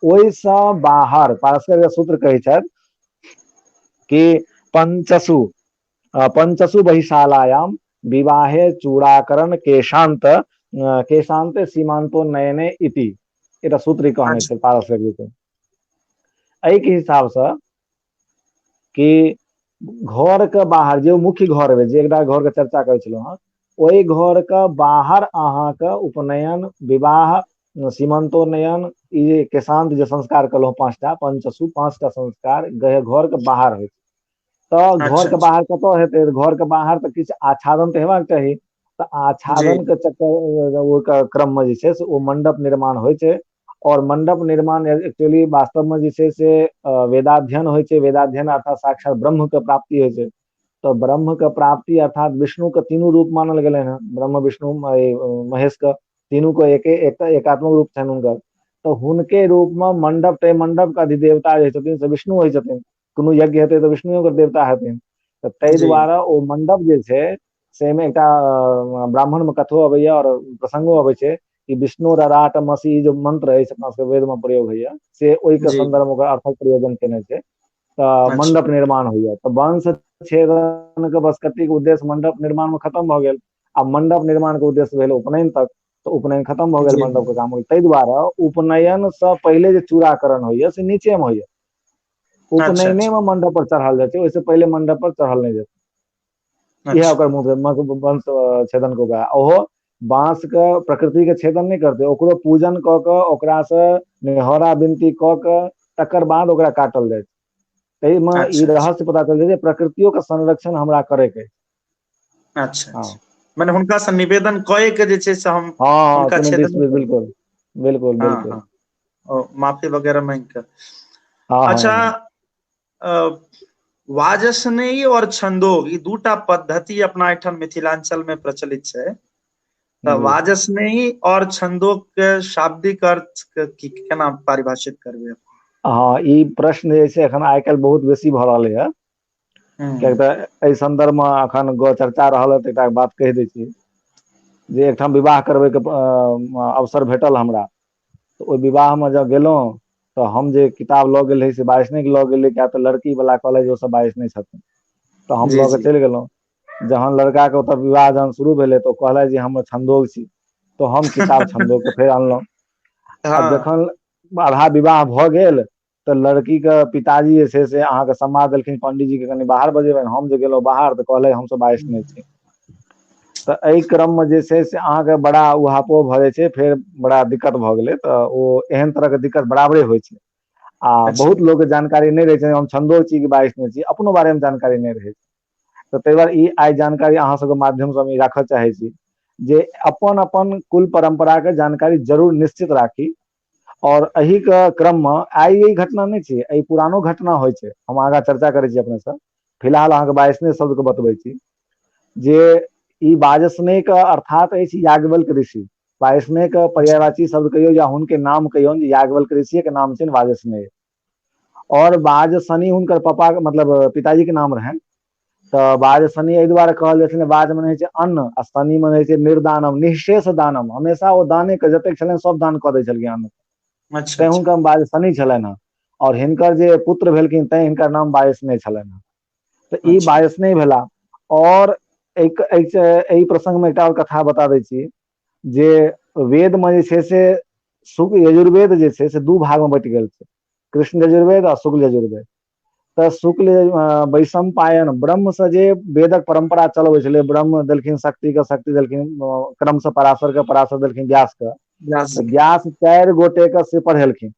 ओहिसँ बाहर पारस्परिक सूत्र कहै छथि कि पंचसु पंचसु बहिशालायाम विवाहे चूड़ाकरण केशांत केशांते सीमांतो नयने इति, एकटा सूत्र कहने छै पारस्परिक। एहिके हिसाबसँ कि घर के बाहर जे मुख्य घर भेल, जे एकटा घर के चर्चा करै छलहुँ हँ, ओहि घर के बाहर अहाँके उपनयन, विवाह, सीमंतोन्नयन, ई केशांत जे संस्कार केलहुँ 5टा, पंचसु 5टा संस्कार घर के बाहर होइ छै। तऽ घर के बाहर कतऽ हेतै? घर के बाहर तऽ किछु आच्छादन तऽ हेबाक चाही। तऽ आच्छादन के चक्कर ओकर क्रम में जे छै से ओ मंडप निर्माण होइ छै। और मंडप निर्माण एक्चुअली वास्तव में जे छै से वेदाध्ययन होइ छै। वेदाध्ययन अर्थात साक्षात ब्रह्म के प्राप्ति होइ छै। तऽ ब्रह्म के प्राप्ति अर्थात विष्णु के तीनू रूप मानल गेलै हँ, ब्रह्म विष्णु महेश के तीनू के एके एक एकात्मक रूप छनि हुनकर। तऽ हुनके रूप में मंडप, ताहि मंडप के अधिदेवता जे छथिन से विष्णु होइ छथिन। कोनो यज्ञ हेतै तऽ विष्णुए के देवता हेथिन। तऽ ताहि दुआरे ओ मंडप जे छै से मे एकटा ब्राह्मण मे कथो अबैया और प्रसंगो अबै छै कि विष्णु रराट मसी जो मंत्र अछि अपना सबके वेद में प्रयोग होइया, से ओहि के संदर्भ में ओकर अर्थक प्रयोजन केने छै। तऽ मंडप निर्माण होइया तऽ वंश छेदन के बसकट्टी के उद्देश्य मंडप निर्माण में खत्म भऽ गेल, आ मंडप निर्माण के उद्देश्य भेल उपनयन तक। तऽ उपनयन खतम भऽ गेल, जी मंडप के काम हो गेल। ताहि दुआरे उपनयन से पहिले जे चूड़ाकरण होइया से नीचे मे होइया। अच्छा उपनयने अच्छा। मे मंडप पर चढ़ायल जाइ छै, ओहिसँ पहिले मंडप पर चढ़ल नहि जाइ छै। इएह अच्छा ओकर मुँह वंश छेदन के उपाय। ओहो बाँस के प्रकृति के छेदन नहि करतै, ओकरो पूजन कऽ कऽ ओकरासँ नेहरा विनती कऽ कऽ तकर बाद ओकरा काटल जाइ छै। ताहिमे ई अच्छा अच्छा। रहस्य पता चल जे प्रकृतियो के संरक्षण हमरा करे के। अच्छा हँ अच्छा, मने हुनका से निवेदन कए के जे छै से हम हँ, हुनका कोनो छेदन विष बिल्कुल बिल्कुल हँ बिल्कुल। हँ, ओ माफी वगैरह मांगि कऽ। हँ अच्छा, हँ। अ, वाजसनेयी और छन्दोग ई दूटा पद्धति अपना एहिठाम मिथिलांचल में प्रचलित छै। तऽ जी वाजसनेयी और छन्दोग के शाब्दिक अर्थ के की केना परिभाषित करबै? हँ, ई प्रश्न जे छै एखन आइ काल्हि बहुत बेसी भऽ रहलै है। कियाकि हूँ तऽ एहि सन्दर्भ मे एखन ग चर्चा रहल ह तऽ एकटा बात कहि दै छी। जे एकठाम विवाह करबैके अवसर भेटल हमरा, तऽ ओहि विवाहमे जँ गेलहुँ तऽ हम जे किताब लऽ गेल रही से बाइसने लऽ गेलै, किया तऽ लड़की वला कहले जे ओ सब बाइसने छथिन। तऽ हम जी लऽ कऽ जी। चलि गेलहुँ। जहन लड़का के ओतऽ विवाह जहन शुरू भेलै तऽ ओ कहलथि जे हम छन्दोग छी। तऽ हम किताब छन्दोग के फेर अनलहुँ। आ हँ जखन आधा विवाह भऽ गेल तऽ लड़की के पिताजी जे छै से अहाँके समाद देलखिन पंडीजी के कनि बाहर बजेबनि, हम जे गेलहुँ बाहर तऽ कहले हमसब बाइसने छी। तऽ एहि क्रममे जे छै से अहाँके बड़ा उहापोह भऽ जाइ छै, फेर बड़ा दिक्कत भऽ गेलै, तऽ ओ एहन तरहके दिक्कत बराबरे होइ छै। आ अच्छा बहुत लोकके जानकारी नहि रहै छै हम छन्दोग छी कि बाइसने छी, अपनो बारेमे जानकारी नहि रहै छै। तऽ ताहि दुआरे ई आइ जानकारी अहाँ सबके माध्यमसँ हम ई राखय चाहै छी जे अपन अपन कुल परम्पराके जानकारी जरूर निश्चित राखी। और एहि के क्रम मे आइ ई घटना नहि छै, एहि पुरानो घटना होइ छै, हम आगाँ चर्चा करै छी अपने से। फिलहाल अहाँके बाइसने शब्द के बतबै छी। जे ई वाजसनेयी के अर्थात अछि याज्ञवल्क ऋषि। वाजसनेयी के अच्छा पर्यायवाची शब्द कहियौ या हुनके नाम कहियौन जे याज्ञवल्क ऋषिये के नाम छियनि वाजसनेयी। और वाजसनी हुनकर पापा के मतलब पिताजी के नाम रहनि। तऽ वाजसनी एहि दुआरे कहल जाइ छै, वाज मने होइ छै अन्न आ शनि मने होइ छै निर्दानम, निःशेष दानम। हमेशा ओ दाने के जतेक छलनि सब दान कऽ दै छलखिन अन्न। अच्छा तैं अच्छा। हुनकर वाजसनी छलनि हेँ। और हिनकर जे पुत्र भेलखिन तैं हिनकर नाम वाजसनेयी छलनि हेँ। तऽ ई अच्छा वाजसनेयी भेला। और एहि एहि प्रसंग मे एकटा और कथा बता दै छी जे वेद मे जे छै से शुक्ल यजुर्वेद जे छै से दू भाग मे बँटि गेल छै, कृष्ण यजुर्वेद आ शुक्ल यजुर्वेद। तऽ शुक्ल वैशम्पायन ब्रह्म से जे वेदक परम्परा चलबै छलै, ब्रह्म देलखिन शक्ति के, शक्ति देलखिन क्रमश पराशर के, पराशर देलखिन व्यास के। व्यास तऽ जी के। व्यास चारि गोटे के से पढ़ेलखिन।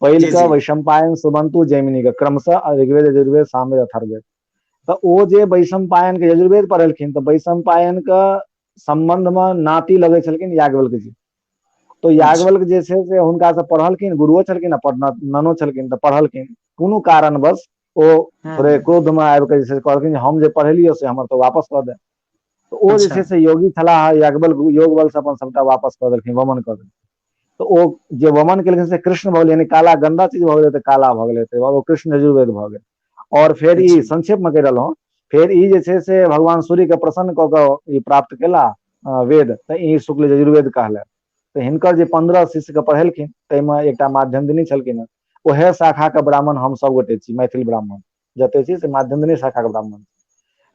पहिल जी के जी। वैशम्पायन, सुबन्तु, जैमिनी के क्रमशः ऋग्वेद, यजुर्वेद, सामवेद, अथर्ववेद। तऽ ओ जे वैशम्पायन के यजुर्वेद पढ़ेलखिन तऽ वैशम्पायन के सम्बन्ध मे नाति लगै छलखिन याज्ञवल्क्य जी। तो अच्छा याज्ञवल्क्य जे छै से हुनका से पढ़लखिन, गुरुओ छलखिन आ ननो छलखिन तऽ पढ़लखिन। कोनो कारणवश ओ थोड़े हूँ क्रोध मे आबि कऽ जे छै कहलखिन जे हम जे पढ़ेलियै से हमर तो वापस कऽ दे। तऽ ओ जे अच्छा छै से योगी छलाह याज्ञवल्क्य, योग बल से अपन सबटा वापस कऽ देलखिन, वमन कऽ देलखिन। तऽ ओ जे वमन केलखिन से कृष्ण भऽ गेलै, यानी काला गन्दा चीज भऽ गेलै तऽ काला भऽ गेलै, ताहि बाद ओ कृष्ण यजुर्वेद भऽ गेल। और फेर ई अच्छा संक्षेप मे कहि रहलहुँ, फेर ई जे छै से भगवान सूर्य के प्रसन्न कऽ कऽ ई प्राप्त केला वेद, तऽ ई शुक्ल यजुर्वेद कहलनि। तऽ हिनकर जे 15 शिष्य के पढ़ेलखिन ताहिमे एकटा माध्यमदिनी छलखिन हेँ। उएह शाखा के ब्राह्मण हम सब गोटे छी, मैथिल ब्राह्मण जते छी से माध्यमदिनी शाखा के ब्राह्मण।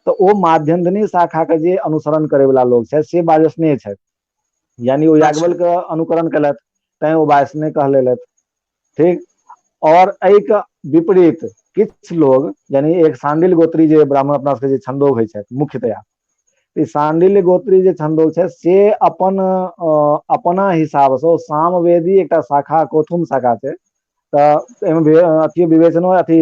तऽ ओ माध्यमदिनी शाखा के जे अनुसरण करे वला लोक छथि से वाजसनेयी छथि। यानी ओ अच्छा याज्ञवल्क्य के अनुकरण केलथि तैं ओ वाजसनेयी कहलेलथि। ठीक। और एहि के विपरीत किछु लोग यानी एक सांडिल गोत्री जे ब्राह्मण अपना सबके जे छन्दोग होइ छथि मुख्यतया, ई सांडिल्य गोत्री जे छन्दोग छै से अपन अपना हिसाबसँ ओ सामवेदी एकटा शाखा कौथुम शाखा छै। तऽ एहिमे अथि विवेचनो अथी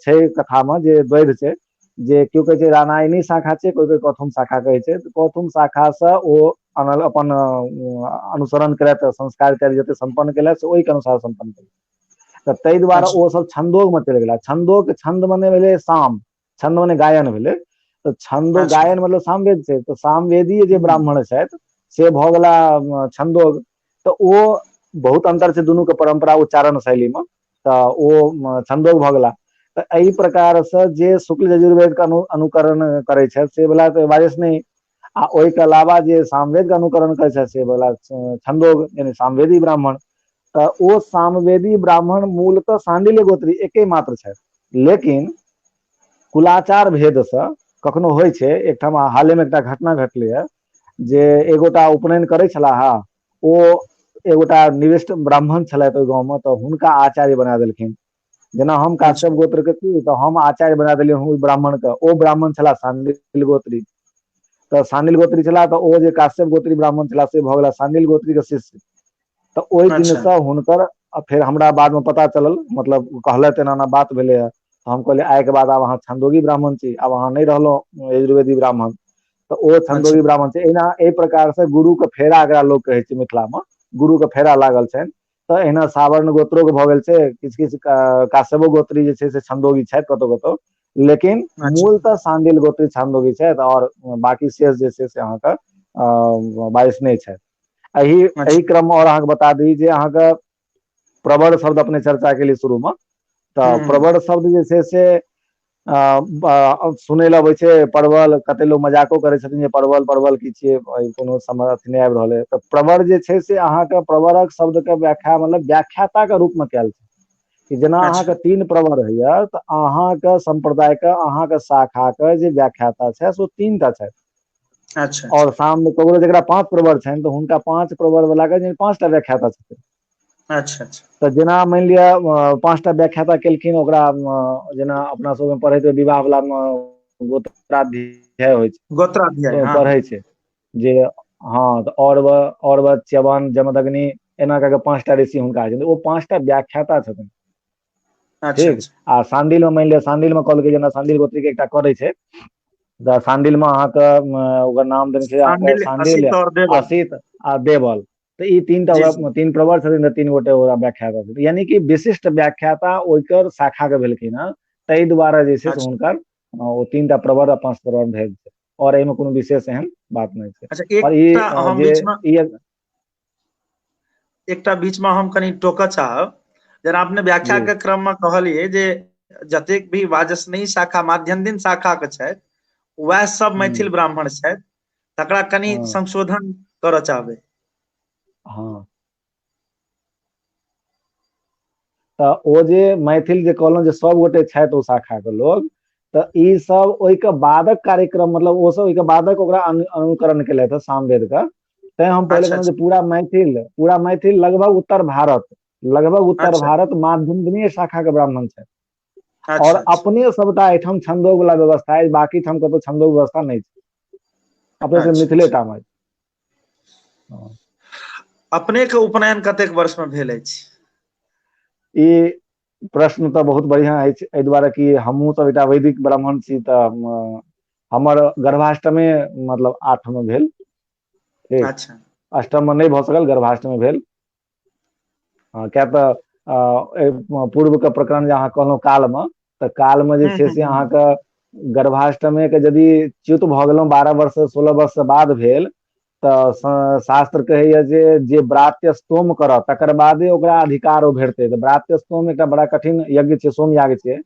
छै कथा मे जे वैध छै। जे केओ कहै छै रामायणी शाखा छै, कोइ कोइ कौथुम शाखा कहै छै, तऽ कौथुम शाखासँ ओ अनल अपन अनुसरण करैत संस्कार इत्यादि जते सम्पन्न केलथि से ओहिके अनुसार सम्पन्न केलथि। तऽ ताहि दुआरे अच्छा ओसभ छन्दोगमे चलि गेला। छन्दोग छन्द मने भेलै साम, छन्द मने गायन भेलै। तऽ छन्दो अच्छा गायन मतलब सामवेद छै, तऽ सामवेदीय जे हूँ ब्राह्मण छथि से भऽ गेला छन्दोग। तऽ ओ बहुत अन्तर छै दुनू के परम्परा उच्चारण शैली मे, तऽ ओ छन्दोग भऽ गेला। तऽ एहि प्रकारसँ जे शुक्ल यजुर्वेद के अनुकरण करै छथि से भेला तऽ वाजसनेयी। आ ओहिके अलावा जे सामवेद के अनुकरण करै छथि से भेला छन्दोग यानी सामवेदी ब्राह्मण। तऽ ओ सामवेदी ब्राह्मण मूलतः सांडिल्य गोत्री एके मात्र छथि, लेकिन कुलाचार भेदसँ कखनो होइ छै। एकठाम हालेमे एकटा घटना घटलै हे जे एगोटा उपनयन करै छलाह, ओ एगोटा निविष्ट ब्राह्मण छलथि ओहि गाँवमे, तऽ हुनका आचार्य बना देलखिन। जेना हम काश्यप गोत्र के छी तऽ हम आचार्य बना देलियै ओहि ब्राह्मण के, ओ ब्राह्मण छलाह शांडिल गोत्री, तऽ शांडिल गोत्री छलाह तऽ ओ जे काश्यप गोत्री ब्राह्मण छलाह से भऽ गेला शांडिल गोत्री के शिष्य। तऽ ओहि दिनसँ हुनकर फेर हमरा बादमे पता चलल, मतलब कहलथि एना एना बात भेलै हँ, हम कहलियै आइके बाद आब अहाँ छन्दोगी ब्राह्मण छी, आब अहाँ नहि रहलहुँ यजुर्वेदी ब्राह्मण, तऽ ओ छन्दोगी ब्राह्मण छै। एहिना एहि प्रकारसँ गुरुके फेरा एकरा लोक कहै छै मिथिलामे, गुरुके फेरा लागल छनि। तऽ एहिना सावर्ण गोत्रोके भऽ गेल छै, किछु किछु काश्यपो गोत्री जे छै से छन्दोगी छथि कतहु कतहु, लेकिन मूल तऽ शांडिल गोत्री छन्दोगी छथि आओर बाकी शेष जे छै से अहाँके वैष्णव छथि। एहि एहि क्रममे आओर अहाँके बता दी जे अहाँके प्रवर शब्द अपने चर्चा केलियै शुरूमे, तऽ प्रवर शब्द जे छै से सुनै लए अबै छै परवल, कते लोक मजाको करै छथिन जे परवल परवल की छियै, कोनो समझ अथी नहि आबि रहल है। तऽ प्रवर जे छै से अहाँके प्रवरक शब्दके व्याख्या मतलब व्याख्याताके रूपमे कयल छै कि जेना अहाँके 3 प्रवर होइया तऽ अहाँके सम्प्रदायके अहाँके शाखाके जे व्याख्याता छै से ओ 3 टा छथि। अच्छा। आओर सामने ककरो जकरा 5 प्रवर छनि तऽ हुनका 5 प्रवर वाला के 5 टा व्याख्याता छथिन। अच्छा अच्छा। तऽ जेना मानि लिअ 5 टा व्याख्याता केलखिन ओकरा, जेना अपना सबमे पढ़ैत विवाह वाला मे गोत्राध्याय होइ छै, गोत्राध्याय पढ़ै छै जे हँ, तऽ और च्यवन जमदग्नि एना कऽ के 5 टा ऋषि हुनका छथिन, ओ 5 टा व्याख्याता छथिन। ठीक। आ शांडिल मे मानि लिअ शांडिल मे कहलकै जेना शांडिल गोत्री के एकटा करै छै तऽ शांडिल मे अहाँके ओकर नाम देने छै अहाँके शांडिल, असित आ देवल, तऽ ई 3 टा 3 प्रवर छथिन तऽ 3 गोटे ओकरा व्याख्या करथिन, यानी कि विशिष्ट व्याख्याता ओकर शाखा के भेलखिन हँ, ताहि दुआरे जे छै से हुनकर ओ 3 टा प्रवर आ 5 प्रवर भेल छै, आओर एहिमे कोनो विशेष एहन बात नहि छै। और ई जे एकटा बीच में हम कनि टोकऽ चाहब, जेना अपने व्याख्या के क्रम में कहलियै जे जतेक भी वाजसनेयी शाखा माध्यमदिन शाखा के छथि वएह सब मैथिल ब्राह्मण छथि, तकरा कनि संशोधन करऽ चाहबै। हँ, तऽ ओ जे मैथिल जे कहलहुँ जे सब गोटे छथि ओ शाखा के लोग, तऽ ई सब ओहिके बादक कार्यक्रम मतलब ओ सब ओहिके बादक ओकरा अनुकरण केलथि सामवेद के, तैं हम पहिले कहलहुँ जे पूरा मैथिल, पूरा मैथिल लगभग उत्तर भारत, लगभग उत्तर भारत माध्यमदिनीय शाखा के ब्राह्मण छथि। और अपने सबटा एहिठाम छंदोग वाला व्यवस्था अछि, बाकी ठाम कतौ छंदोग व्यवस्था नहि छै, अपने सब मिथिले टा मे। अपने के उपनयन कतेक वर्ष में भेल अछि? ई प्रश्न तऽ बहुत बढ़िया अछि, एहि दुआरे कि हमहूँ सब एकटा वैदिक ब्राह्मण छी, तऽ हमर गर्भाष्टमे मतलब 8 में भेल। ठीक। अच्छा। अष्टम में नहि भऽ सकल, गर्भाष्टमे भेल। किया तऽ पूर्व के प्रकरण जे अहाँ कहलहुँ काल मे, तऽ काल मे जे छै से अहाँके गर्भाष्टमे के यदि च्युत भऽ गेलहुँ 12 वर्ष 16 वर्ष बाद भेल, तऽ शास्त्र कहैया जे जे व्रात्यस्तोम करत तकर बादे ओकरा अधिकार ओ भेटतै। तऽ व्रात्यस्तोम एकटा बड़ा कठिन यज्ञ छै, सोम याग छै।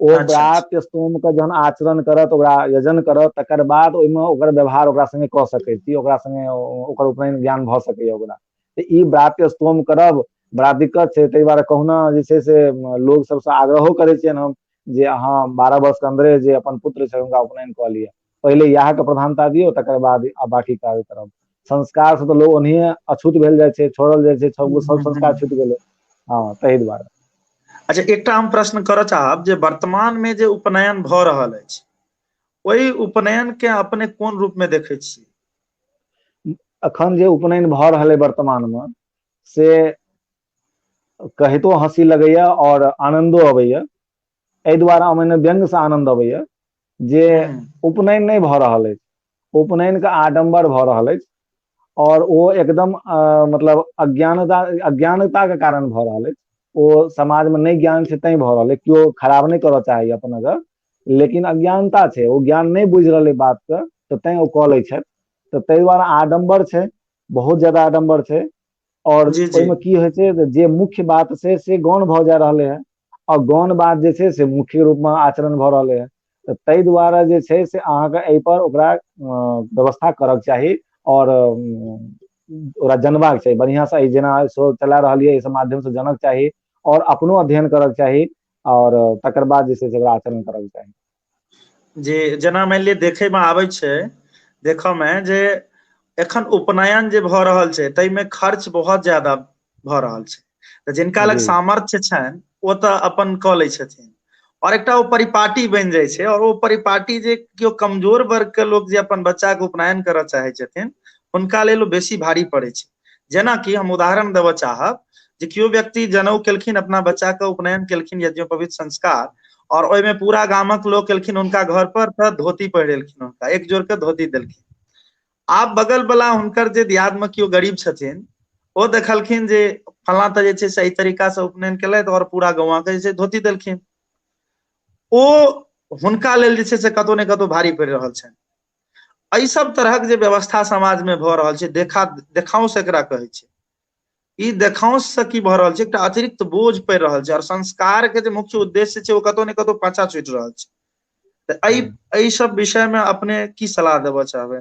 ओ व्रात्यस्तोम के जहन आचरण करत, ओकरा यजन करत, तकर बाद ओहिमे ओकर व्यवहार ओकरा संगे कऽ सकै छी, ओकरा संगे ओकर उपनयन ज्ञान भऽ सकैया ओकरा। तऽ ई व्रात्यस्तोम करब बड़ा दिक्कत छै, ताहि दुआरे कहुना जे छै से लोग सबसँ आग्रहो करै छियनि हम जे अहाँ 12 वर्ष के अन्दरे जे अपन पुत्र छै हुनका उपनयन कऽ लिअ, पहिले इएह के प्रधानता दियौ, तकर बाद बाकी काज करब। संस्कार से तऽ लोग ओनाहिये अछूत भेल जाइ छै, छोड़ल जाइ छै, सब संस्कार छूटि गेलै। हँ, ताहि दुआरे। अच्छा, एकटा हम प्रश्न करऽ चाहब जे वर्तमान में जे उपनयन भऽ रहल अछि ओहि उपनयन के अपने कोन रूप में देखै छी? अखन जे उपनयन भऽ रहल है वर्तमान में से कहितो हँसी लगैया और आनंदो अबैया, एहि दुआरे मने व्यंग से आनंद अबैया जे उपनयन नहि भऽ रहल अछि, उपनयन के आडम्बर भऽ रहल अछि और ओ एकदम मतलब अज्ञानता, अज्ञानता के कारण भऽ रहल अछि। ओ समाज में नहि ज्ञान छै तैं भऽ रहल अछि, केओ खराब नहि करऽ चाहैया अपन अगर, लेकिन अज्ञानता छै, ओ ज्ञान नहि बुझि रहल बात के, तऽ तैं ओ कऽ लै छथि। तऽ ताहि दुआरे आडम्बर छै, बहुत ज्यादा आडम्बर छै। और ओहिमे की होइ छै जे मुख्य बात छै से गौण भऽ जा रहलै हँ, और गौण बात जे छै से मुख्य रूप में आचरण भऽ रहलै हँ। तऽ ताहि दुआरे जे छै से अहाँके एहिपर ओकरा व्यवस्था करक चाही और ओकरा जनबाक चाही बढ़िआँ से, जेना शो चला रहल यऽ एहि सब माध्यम से जनक चाही और अपनो अध्ययन करक चाही और तकर बाद जे छै से ओकरा आचरण करक चाही। जी, जेना मानि लिअ देखै मे आबै छै, देखऽ मे जे एखन उपनयन जे भऽ रहल छै ताहिमे खर्च बहुत ज्यादा भऽ रहल छै। तऽ जिनका लग सामर्थ्य छनि ओ तऽ अपन कऽ लै छथिन, और एकटा ओ परिपाटी बनि जाइ छै, और ओ परिपाटी जे केओ कमजोर वर्ग के लोक जे अपन बच्चा के उपनयन करऽ चाहै छथिन हुनका लेल ओ बेसी भारी पड़ै छै। जेनाकि हम उदाहरण देबऽ चाहब जे केओ व्यक्ति जनउ केलखिन, अपना बच्चा के उपनयन केलखिन यज्ञोपवीत संस्कार, और ओहिमे पूरा गामक लोक एलखिन हुनका घर पर, तऽ धोती पहिरेलखिन, हुनका एक जोड़ के धोती देलखिन। आब बगल वाला हुनकर जे दियाद में केओ गरीब छथिन ओ देखलखिन जे फलां तऽ जे छै से एहि तरीका से उपनयन केलथि और पूरा गौवा के जे छै धोती देलखिन, ओ हुनका लेल जे छै से कतौ ने कतौ भारी पड़ि रहल छनि। एहि सब तरहक जे व्यवस्था समाज में भऽ रहल छै, देखा देखाउस एकरा कहै छै, ई देखाउस से की भऽ रहल छै, एकटा अतिरिक्त बोझ पड़ि रहल छै और संस्कार के जे मुख्य उद्देश्य छै ओ कतौ ने कतौ पाछा छूटि रहल छै। तऽ एहि सब विषय में अपने की सलाह देबऽ चाहबै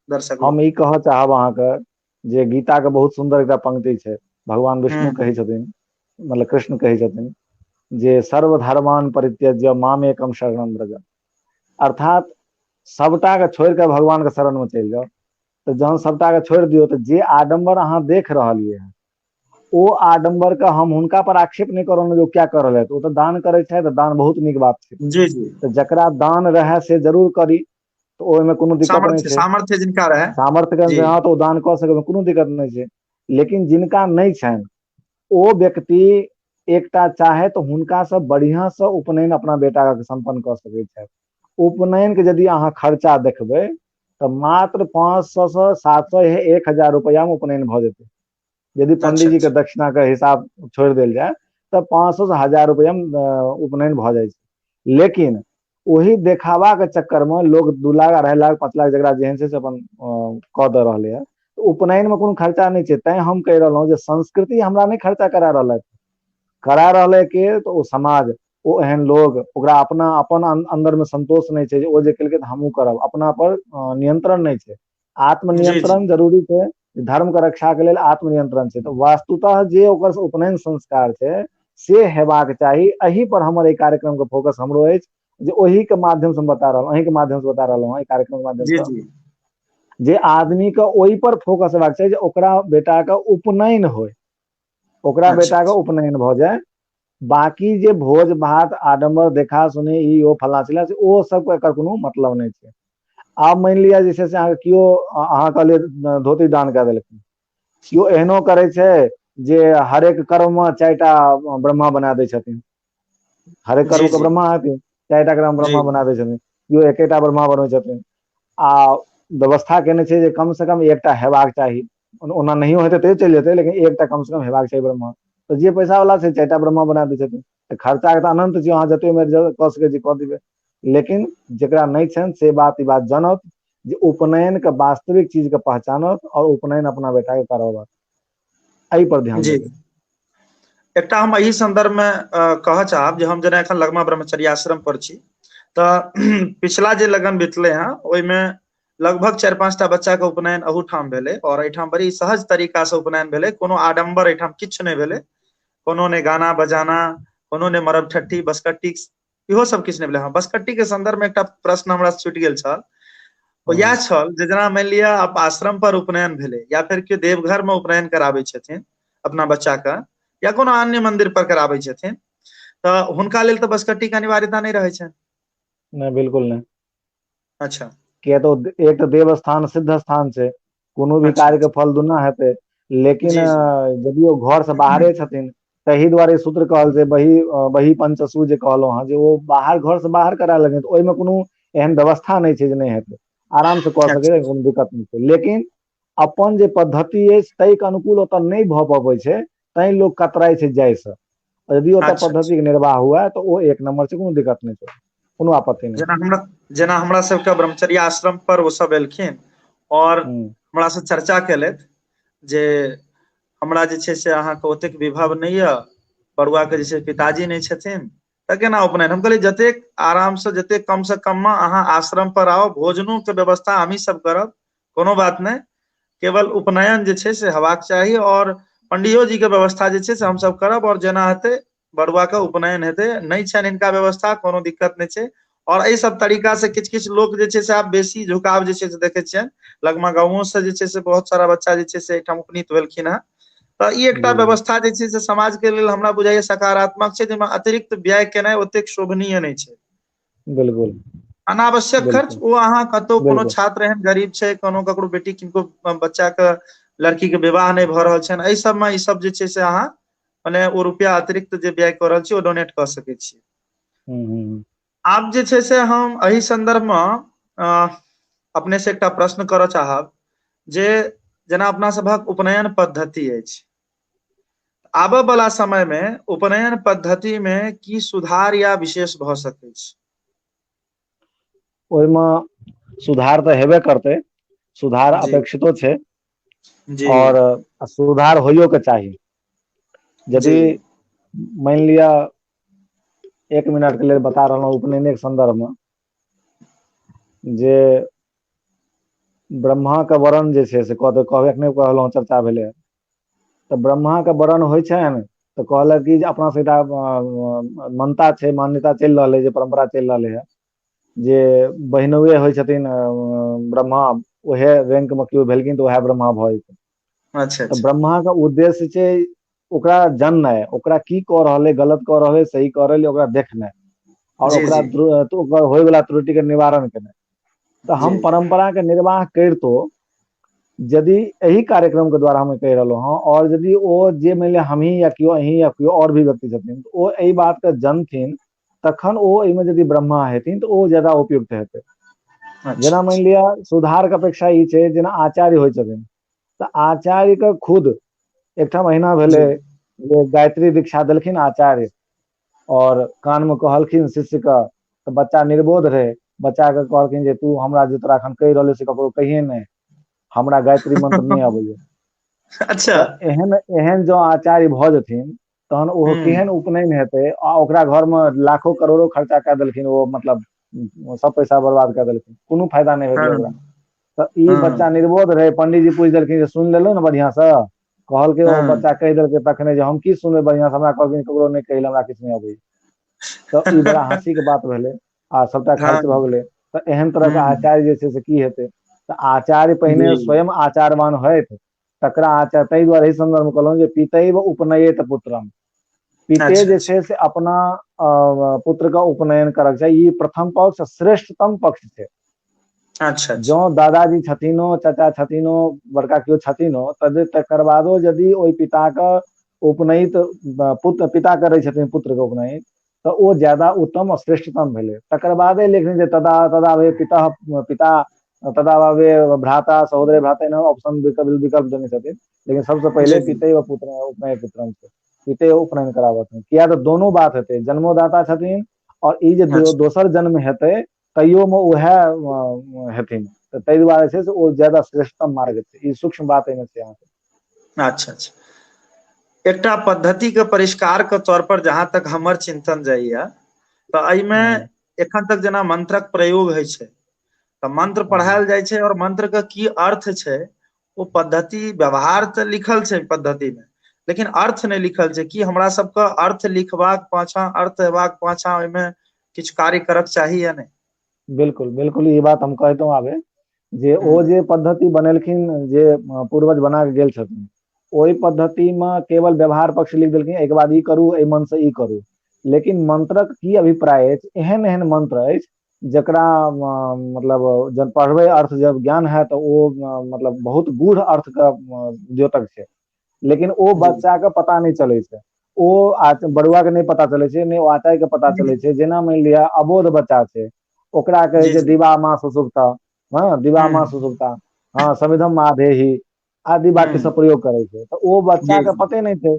दर्शक? हम ई कहऽ चाहब अहाँके जे गीता के बहुत सुन्दर एकटा पंक्ति छै, भगवान विष्णु कहै छथिन, मतलब कृष्ण कहै छथिन जे सर्वधर्मान परित्यज्य मामेकम शरणम व्रज, अर्थात सबटा के छोड़ि कऽ भगवान के शरण में चलि जाउ। तऽ जहन सबटा के छोड़ि दियौ तऽ जे आडम्बर अहाँ देख रहलियै हँ ओ आडम्बर के हम हुनका पर आक्षेप नहि करब जे ओ क्या कर रहल, ओ तऽ दान करै छथि, तऽ दान बहुत नीक बात छै। जी जी। तऽ जकरा दान रहए से जरूर करी, तऽ ओहिमे कोनो दिक्कत नहि छै। सामर्थ्य जिनका रहए, सामर्थ्य के हँ तऽ ओ दान कऽ सकै, कोनो दिक्कत नहि छै। लेकिन जिनका नहि छनि ओ व्यक्ति एकटा चाहे तऽ हुनका से बढ़िया से उपनयन अपना बेटा के सम्पन्न कऽ सकै छथि। उपनयन के यदि अहाँ खर्चा देखबै तऽ मात्र 500 से 700 1000 रुपया में उपनयन भऽ जेतै। यदि पंडीजी के दक्षिणा के हिसाब छोड़ि देल जाय तऽ 500 से 1000 रुपया में उपनयन भऽ जाइ छै। लेकिन ओही देखावा के चक्कर में लोग 2 लाख 2.5 लाख 5 लाख जकरा जेहन छै से अपन कऽ दऽ रहलै हँ। उपनयन में कोनो खर्चा नहि छै। तैं हम कहि रहलहुँ जे संस्कृति हमरा नहि खर्चा करा रहल है, करा रहल है के तऽ ओ समाज, ओ एहन लोग, ओकरा अपना अपन अंदर में संतोष नहि छै जे ओ जे केलकै तऽ हमहूँ करब, अपना पर नियंत्रण नहि छै। आत्मनियंत्रण जरूरी छै, धर्म के रक्षा के लेल आत्मनियंत्रण छै। तऽ वस्तुतः जे ओकर उपनयन संस्कार छै से हेबाक चाही। एहि पर हमर एहि कार्यक्रम के फोकस हमरो अछि जे ओहि के माध्यम से हम बता रहल, अहीं के माध्यम से बता रहलहुँ हँ, एहि कार्यक्रम के माध्यम से जे आदमी के ओहि पर फोकस हेबाक चाही जे ओकरा बेटा के उपनयन होय, ओकरा बेटा के उपनयन भऽ जाय। बाकी जे भोज भात आडम्बर देखा सुनी ई ओ फल्ला चिल्ला से ओ सब एकर कोनो मतलब नहि छै। आब मानि लिअ जे छै से अहाँके केओ, अहाँ कहलियै धोती दान कए देलखिन, केओ एहनो करै छै जे हरेक कर्म मे 4टा ब्रह्मा बना दै छथिन, हरेक कर्म के ब्रह्मा हेथिन, 4टा कर्म ब्रह्मा बना दै छथिन, केओ एकेटा ब्रह्मा बनबै छथिन। आ व्यवस्था केने छै जे कम से कम एकटा हेबाक चाही, ओना नहियो हेतै तैयो चलि जेतै, लेकिन एकटा कम से कम हेबाक चाही ब्रह्मा। तऽ जे पैसा वाला छै 4टा ब्रह्मा बना दै छथिन। तऽ खर्चा के तऽ अनंत छै, अहाँ जते उम्र कऽ सकै छी कऽ देबै। लेकिन जकरा नहि छनि से बात ई बात जानत जे उपनयन के वास्तविक चीज के पहचानत और उपनयन अपना बेटा के करबत, एहि पर ध्यान जी। एकटा हम एहि संदर्भ में कहऽ चाहब जे हम जेना एखन लगमा ब्रह्मचर्याश्रम पर छी, तऽ पिछला जे लगन बितले हँ ओहिमे लगभग 4-5टा बच्चा के उपनयन अहूठाम भेलै, और एहिठाम बड़ी सहज तरीका से उपनयन भेलै, कोनो आडम्बर एहिठाम किछु नहि भेलै, कोनो नहि गाना बजाना, कोनो नहि मरब ठट्ठी बसकट्टी, इहो सब किछु नहि भेलै। हँ, बसकट्टी के संदर्भ में एकटा प्रश्न हमरा छुटि गेल छल, ओ इएह छल जे जेना मानि लिअ आब आश्रम पर उपनयन भेलै या फेर केओ देवघर में उपनयन कराबै छथिन अपना बच्चा के, या कोनो अन्य मंदिर पर कराबै छथिन, तऽ हुनका लेल तऽ बसकट्टी के अनिवार्यता नहि रहै छनि। नहि, बिल्कुल नहि। अच्छा। किया तऽ एक तऽ देव स्थान सिद्ध स्थान छै, कोनो भी कार्य के फल दुना हेतै, लेकिन यदि ओ घर से बाहरे छथिन तही दुआरे सूत्र कहल छै बही बही पंचसु जे कहलहुँ हँ जे ओ बाहर घर से बाहर करा लेकिन तऽ ओहिमे कोनो एहन व्यवस्था नहि छै जे नहि हेतै, आराम से कऽ सकै, कोनो दिक्कत नहि छै। लेकिन अपन जे पद्धति अछि ताहिके अनुकूल ओतऽ नहि भऽ पबै छै, तैं लोक कतराइ छै जाइसँ। यदि ओतऽ पद्धति के निर्वाह हुए तऽ ओ एक नंबर छै, कोनो दिक्कत नहि छै, कोनो आपत्ति नहि। जेना हमरा सबके ब्रह्मचर्य आश्रम पर ओ सब एलखिन और हमरा से चर्चा केलथि जे हमरा जे छै से अहाँके ओतेक विभव नहि यऽ, बरुआ के जे छै पिताजी नहि छथिन तऽ केना उपनयन। हम कहलियै जतेक आराम से जतेक कम से कम मे अहाँ आश्रम पर आउ, भोजनो के व्यवस्था हमही सब करब, कोनो बात नहि, केवल उपनयन जे छै से हेबाक चाही और पंडियो जी के व्यवस्था जे छै से हमसब करब और जेना हेतै बरुआ के उपनयन हेतै। नहि छनि हिनका व्यवस्था, कोनो दिक्कत नहि छै, आओर एहि सब तरीका से किछु किछु लोक जे छै से आब बेसी झुकाव जे छै से देखै छियनि। लगमा गाँवो से जे छै से बहुत सारा बच्चा जे छै से एहिठाम उपनीत भेलखिन हेँ। तऽ ई एकटा व्यवस्था जे छै से समाज के लेल हमरा बुझाइया सकारात्मक छै, जाहिमे अतिरिक्त व्यय केनाइ ओतेक शोभनीय नहि छै। बिल्कुल। अनावश्यक खर्च, ओ अहाँ कतौ कोनो छात्र एहन गरीब छै, कोनो ककरो बेटी किनको बच्चा के लड़की के विवाह नहि भऽ रहल छनि, एहि सबमे ई सब जे छै से अहाँ मने ओ रुपया अतिरिक्त जे व्यय कऽ रहल छी ओ डोनेट कऽ सकै छी। आब जे छै से हम एहि संदर्भ मे अपने से एकटा प्रश्न करऽ चाहब जे जेना अपना सभक उपनयन पद्धति अछि, आबऽ वाला समय मे उपनयन पद्धति मे की सुधार या विशेष भऽ सकै छै? ओहिमे सुधार तऽ हेबे करतै, सुधार अपेक्षितो छै और सुधार होइयो के चाही। यदि मानि लिअ एक मिनट के लेल बता रहलहुँ उपनयने के संदर्भ मे जे ब्रह्मा के वरण जे छै से कहबे एखने कहलहुँ, चर्चा भेलै तऽ ब्रह्मा के वरण होइ छनि तऽ कहलक कि जे अपना सबके एकटा मान्यता छै, मान्यता चलि रहलै, जे परम्परा चलि रहलै है जे बहिनौए होइ छथिन ब्रह्मा, उएह रैंक मे केओ भेलखिन तऽ उएह ब्रह्मा भऽ जेतै। अच्छा। तऽ ब्रह्मा के उद्देश्य छै ओकरा जाननाइ, ओकरा की कऽ रहल है, गलत कऽ रहल है, सही कऽ रहल है, ओकरा देखनाइ और ओकरा ओकर होय वाला त्रुटि के निवारण केनाइ। तऽ हम परम्परा के निर्वाह करितो यदि एहि कार्यक्रम के द्वारा हम कहि रहलहुँ हँ, और यदि ओ जे मानि लिअ हमही या केओ अहीं या केओ और भी व्यक्ति छथिन, ओ एहि बात के जनथिन तखन ओ एहिमे यदि ब्रह्मा हेथिन तऽ ओ ज्यादा उपयुक्त हेतै। जेना मानि लिअ सुधार के अपेक्षा ई छै, जेना आचार्य होइ छथिन तऽ आचार्य के खुद एकठाम अहिना भेलै जे गायत्री दीक्षा देलखिन आचार्य और कान मे कहलखिन शिष्य के, तऽ बच्चा निर्बोध रहे, बच्चा के कहलखिन जे तू हमरा जे तोरा एखन कहि रहल से ककरो कहिए नहि, हमरा गायत्री मंत्र नहि अबैया। अच्छा। एहन एहन जो आचार्य भऽ जेथिन तहन ओहो केहन उपनयन हेतै, आ ओकरा घर मे लाखो करोड़ो खर्चा कए देलखिन, ओ मतलब सब पैसा बर्बाद कए देलखिन, कोनो फायदा नहि भेलै ओकरा। तऽ ई बच्चा निर्बोध रहे, पंडीजी पूछि देलखिन जे सुनि लेलहुँ ने बढ़िआँ से, कहलकै ओ बच्चा कहि देलकै तखने जे हम की सुनबै बढ़िआँ से, हमरा कहलखिन ककरो नहि कहै लए, हमरा किछु नहि अबैया। तऽ ई बड़ा हँसी के बात भेलै आ सबटा खर्च भऽ गेलै। तऽ एहन तरह के आचार्य जे छै से की हेतै? तऽ आचार्य पहिने स्वयं आचारवान होथि, तकरा आचार, ताहि दुआरे एहि संदर्भ मे कहलहुँ जे पितैव उपनयेत पुत्रम, पिते जे छै से अपना पुत्र के उपनयन करक चाही। ई प्रथम पक्ष श्रेष्ठतम पक्ष छै। अच्छा। जँ दादाजी छथिनो, चाचा छथिनो, बड़का केओ छथिनो, तद तकर बादो यदि ओहि पिता के उपनयित पुत्र पिता करै छथिन पुत्र के उपनयन, तऽ ओ ज्यादा उत्तम आ श्रेष्ठतम भेलै। तकर बादे लेकिन जे तदा तदा पिता पिता तदा भ्राता सहोदरे भ्राता, एना ऑप्शन विकल्प देने छथिन, लेकिन सबसँ पहिले पिते व पुत्र उपनय पुत्रम छै, पिते उपनयन कराबथिन, किया तऽ दोनो बात हेतै, जन्मोदाता छथिन और ई जे दोसर जन्म हेतै तैयो मे उएह हेथिन, तऽ ताहि दुआरे छै से ओ ज्यादा श्रेष्ठतम मार्ग छै। ई सूक्ष्म बात एहिमे छै अहाँके। अच्छा अच्छा। एकटा पद्धति के परिष्कार के तौर पर जहां तक हमर चिंतन जाइया तऽ एहिमे एखन तक जेना मंत्रक प्रयोग होइ छै तऽ मंत्र पढ़ायल जाइ छै और मंत्र के की अर्थ छै ओ पद्धति व्यवहार तऽ लिखल छै पद्धति मे, लेकिन अर्थ नहि लिखल छै। की हमरा सबके अर्थ लिखबाक पाछा, अर्थ हेबाक पाछा ओहिमे किछु कार्य करक चाही या नहि? बिल्कुल बिल्कुल, ई बात हम कहितहुँ आबे जे ओ जे पद्धति बनेलखिन, जे पूर्वज बना के गेल छथिन, ओहि पद्धति मे केवल व्यवहार पक्ष लिख देलखिन, एहिके बाद ई करू, एहि मन से ई करू, लेकिन मंत्रक की अभिप्राय अछि, एहन एहन मंत्र अछि जकरा मतलब जब पढ़बै अर्थ जब ज्ञान है तऽ ओ मतलब बहुत गूढ़ अर्थ के द्योतक छै, लेकिन ओ बच्चा के पता नहि चलै छै, ओ बड़ुआ के नहि पता चलै छै, नहि ओ आचार्य के पता चलै छै। जेना मानि लिअ अबोध बच्चा छै, ओकरा कहै छै दिवा माँ सुसुप्ता, हँ दिवा माँ सुसुप्ता, हँ समिधम माधेही आदि वाक्य सब प्रयोग करै छै, तऽ ओ बच्चा के पते नहि छै,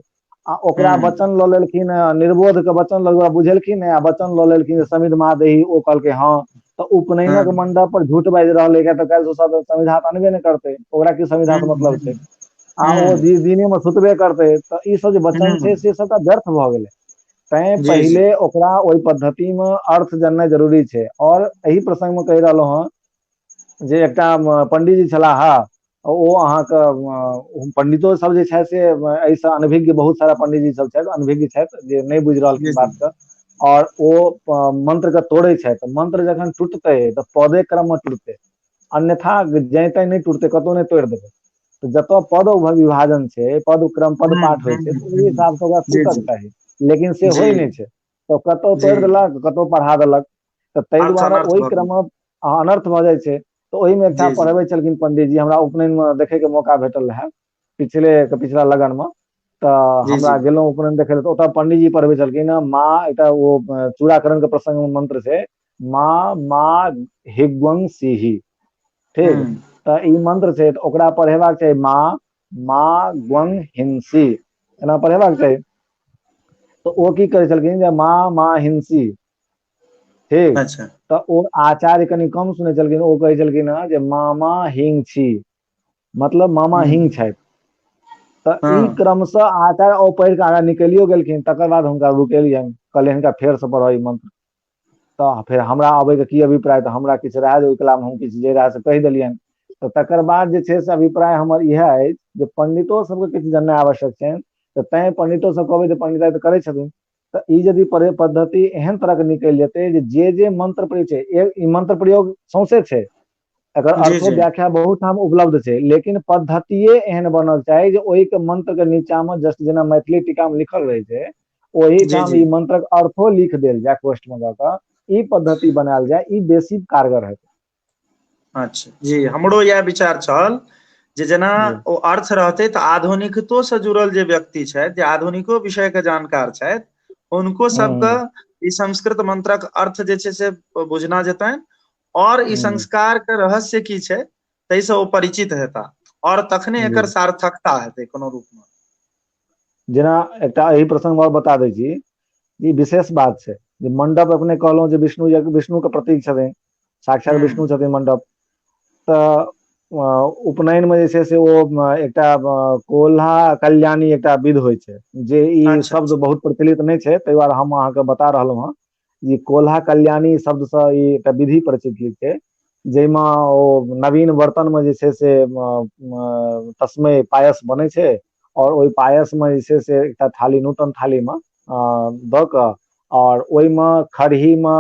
आ ओकरा वचन लऽ लेलखिन, निर्बोध के वचन लऽ बुझेलखिन आ वचन लऽ लेलखिन समिध माधेही, ओ कहलकै हँ, तऽ उपनयनक मंडप पर झूठ बाजि रहल है, तऽ काल्हि सब समिधा तऽ अनबे नहि करतै, ओकरा की समिधा से मतलब छै, आ ओ दिने मे सुतबे करतै, तऽ ई सब जे वचन छै से सबटा व्यर्थ भऽ गेलै। तैं पहिले ओकरा ओहि पद्धति मे अर्थ जाननाइ जरूरी छै। और एहि प्रसंग मे कहि रहलहुँ हँ जे एकटा पंडीजी छलाह, ओ अहाँके पंडितो सब जे छथि से एहिसँ अनभिज्ञ, बहुत सारा पंडीजी सब छथि अनभिज्ञ छथि जे नहि बुझि रहलखिन बात के, आओर ओ मंत्र के तोड़ै छथि, तऽ मंत्र जखन टूटतै तऽ पदे क्रम मे टूटतै, अन्यथा जै तै नहि टूटतै, कतौ नहि तोड़ि देबै। तऽ जतऽ पद विभाजन छै, पद क्रम पद पाठ होइ छै, ओहि हिसाब से ओकरा टूटक चाही, लेकिन से होइ नहि छै। तऽ कतौ तोड़ि देलक, कतौ पढ़ा देलक, तऽ ताहि दुआरे ओहि क्रम मे अनर्थ भऽ जाइ छै। तऽ ओहिमे एकटा पढ़बै छलखिन पंडीजी, हमरा उपनयन मे देखै के मौका भेटल रहए पिछले पिछला लगन मे, तऽ हमरा गेलहुँ उपनयन देखै लए, तऽ ओतऽ पंडीजी पढ़बै छलखिन माँ, एकटा ओ चूड़ाकरण के प्रसंग मे मंत्र छै माँ माँ हिग्वं सिही, ठीक, तऽ ई मंत्र छै, तऽ ओकरा पढ़ेबाक चाही माँ माँ ग्वं हिंसी, एना पढ़ेबाक चाही। तऽ ओ की करै छलखिन जे माँ माँ हिंसी, ठीक। अच्छा। तऽ ओ आचार्य कनि कम सुनै छलखिन, ओ कहै छलखिन हँ जे मामा हिंग छी, मतलब मामा हिंग छथि। तऽ ई क्रमशः आचार्य ओ पढ़ि कऽ आगाँ निकलियो गेलखिन, तकर बाद हुनका रुकेलियनि, कहलियनि हिनका फेरसँ पढ़ऽ ई मंत्र। तऽ फेर हमरा अबैके की अभिप्राय, तऽ हमरा किछु रहए जे ओहि कलामे हम किछु जे रहए से कहि देलियनि। तऽ तकर बाद जे छै से अभिप्राय हमर इएह अछि जे पंडितो सबके किछु जननाइ आवश्यक छनि, तऽ तैं पंडितो सब कहबै तऽ पंडिताइ तऽ करै छथिन। तऽ ई यदि पद्धति एहन तरह के निकलि जेतै जे जे जे मंत्र प्रयोग छै, ई मंत्र प्रयोग सौंसे छै, एकर अर्थो व्याख्या बहुत ठाम उपलब्ध छै, लेकिन पद्धतिये एहन बनल चाही जे ओहि के मंत्र के नीचा मे जस्ट जेना मैथिली टीका मे लिखल रहै छै, ओहि ठाम ई मंत्रक अर्थो लिख देल जाय कोष्ठ मे दऽ कऽ, ई पद्धति बनायल जाय, ई बेसी कारगर हेतै। अच्छा जी, हमरो इएह विचार छल जे जेना ओ अर्थ रहतै तऽ आधुनिकतो से जुड़ल जे व्यक्ति छथि, जे आधुनिको विषय के जानकार छथि, हुनको सबके ई संस्कृत मंत्रक अर्थ जे छै से बुझना जेतनि, और ई संस्कार के रहस्य की छै ताहिसँ ओ परिचित हेता, और तखने एकर सार्थकता हेतै कोनो रूप मे। जेना एकटा एहि प्रसंग मे बता दै छी, ई विशेष बात छै जे मंडप अपने कहलहुँ जे विष्णु विष्णु के प्रतीक छथिन, साक्षात विष्णु छथिन मंडप। तऽ उपनयन मे जे छै से ओ एकटा कोल्हा कल्याणी एकटा विध होइ छै, जे ई शब्द बहुत प्रचलित नहि छै, ताहि दुआरे हम अहाँके बता रहलहुँ हँ। ई कोल्हा कल्याणी शब्द से ई एकटा विधि प्रचलित छै, जाहिमे ओ नवीन बर्तन मे जे छै से तस्मै पायस बनै छै, और ओहि पायस मे जे छै से एकटा थाली, नूतन थाली मे दऽ कऽ, और ओहिमे खरही मे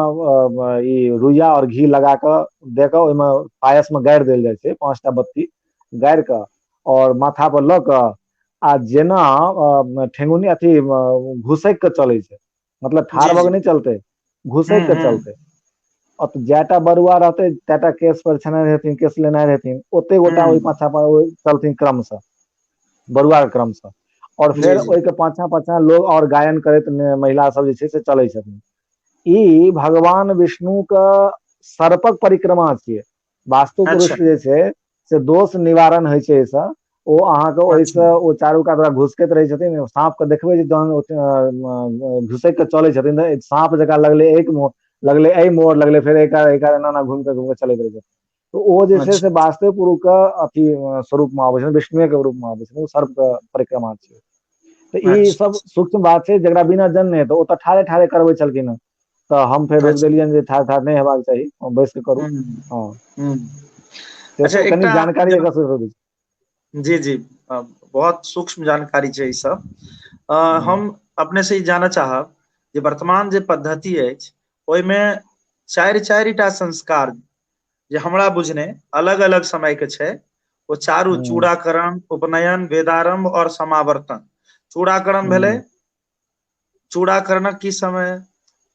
ई रुइया और घी लगा कऽ दऽ कऽ ओहिमे पायस मे गाड़ि देल जाइ छै, 5टा बत्ती गाड़ि कऽ और माथा पर लऽ कऽ, आ जेना ठेंगुनी अथी घुसैक कऽ चलै छै, मतलब ठाढ़ भऽ कऽ नहि चलतै, घुसैक कऽ चलतै। और जैटा बरुआ रहतै तैटा केश पर छेने रहथिन, केश लेने रहथिन, ओते गोटा ओहि पाछा पर चलथिन क्रमसँ, बरुआ के क्रमसँ, और फेर ओहिके पाछा पाछा लोग और गायन करैत महिला सब जे छै से चलै छथिन। ई भगवान विष्णु के सर्पक परिक्रमा छियै। वास्तु पुरुष जे छै से दोष निवारण होइ छै एहिसँ। ओ अहाँके ओहिसँ ओ चारू कात ओकरा घुसकैत रहै छथिन, साँप के देखबै जे जहन घुसैक के चलै छथिन तऽ साँप जकाँ लगलै एक मोड़, लगलै एहि मोड़, लगलै फेर एक एना एना घुमि कऽ घुमि कऽ चलैत रहै छथिन। तऽ ओ जे छै से वास्तु पुरुष के अथी स्वरूप मे आबै छथिन, विष्णुए के रूप मे आबै छथिन, ओ सर्प के परिक्रमा छियै। तऽ ई सब सूक्ष्म बात छै जकरा बिना जनने तऽ ओ तऽ ठाढ़े ठाढ़े करबै छलखिन हँ, तऽ हम फेर रोकि देलियनि जे ठाढ़ ठाढ़ नहि हेबाक चाही, बैस कऽ करू। हँ, अच्छा, कनि जानकारी एकर जरूरी। जी जी, बहुत सूक्ष्म जानकारी छै ई सब। हम अपने से ई जानऽ चाहब जे वर्तमान जे पद्धति अछि ओहिमे चारि चारि टा संस्कार जे हमरा बुझने अलग अलग समय के छै, ओ चारू चूड़ाकरण, उपनयन, वेदारंभ और समावर्तन। चूड़ाकरण भेलै, चूड़ाकरणक की समय,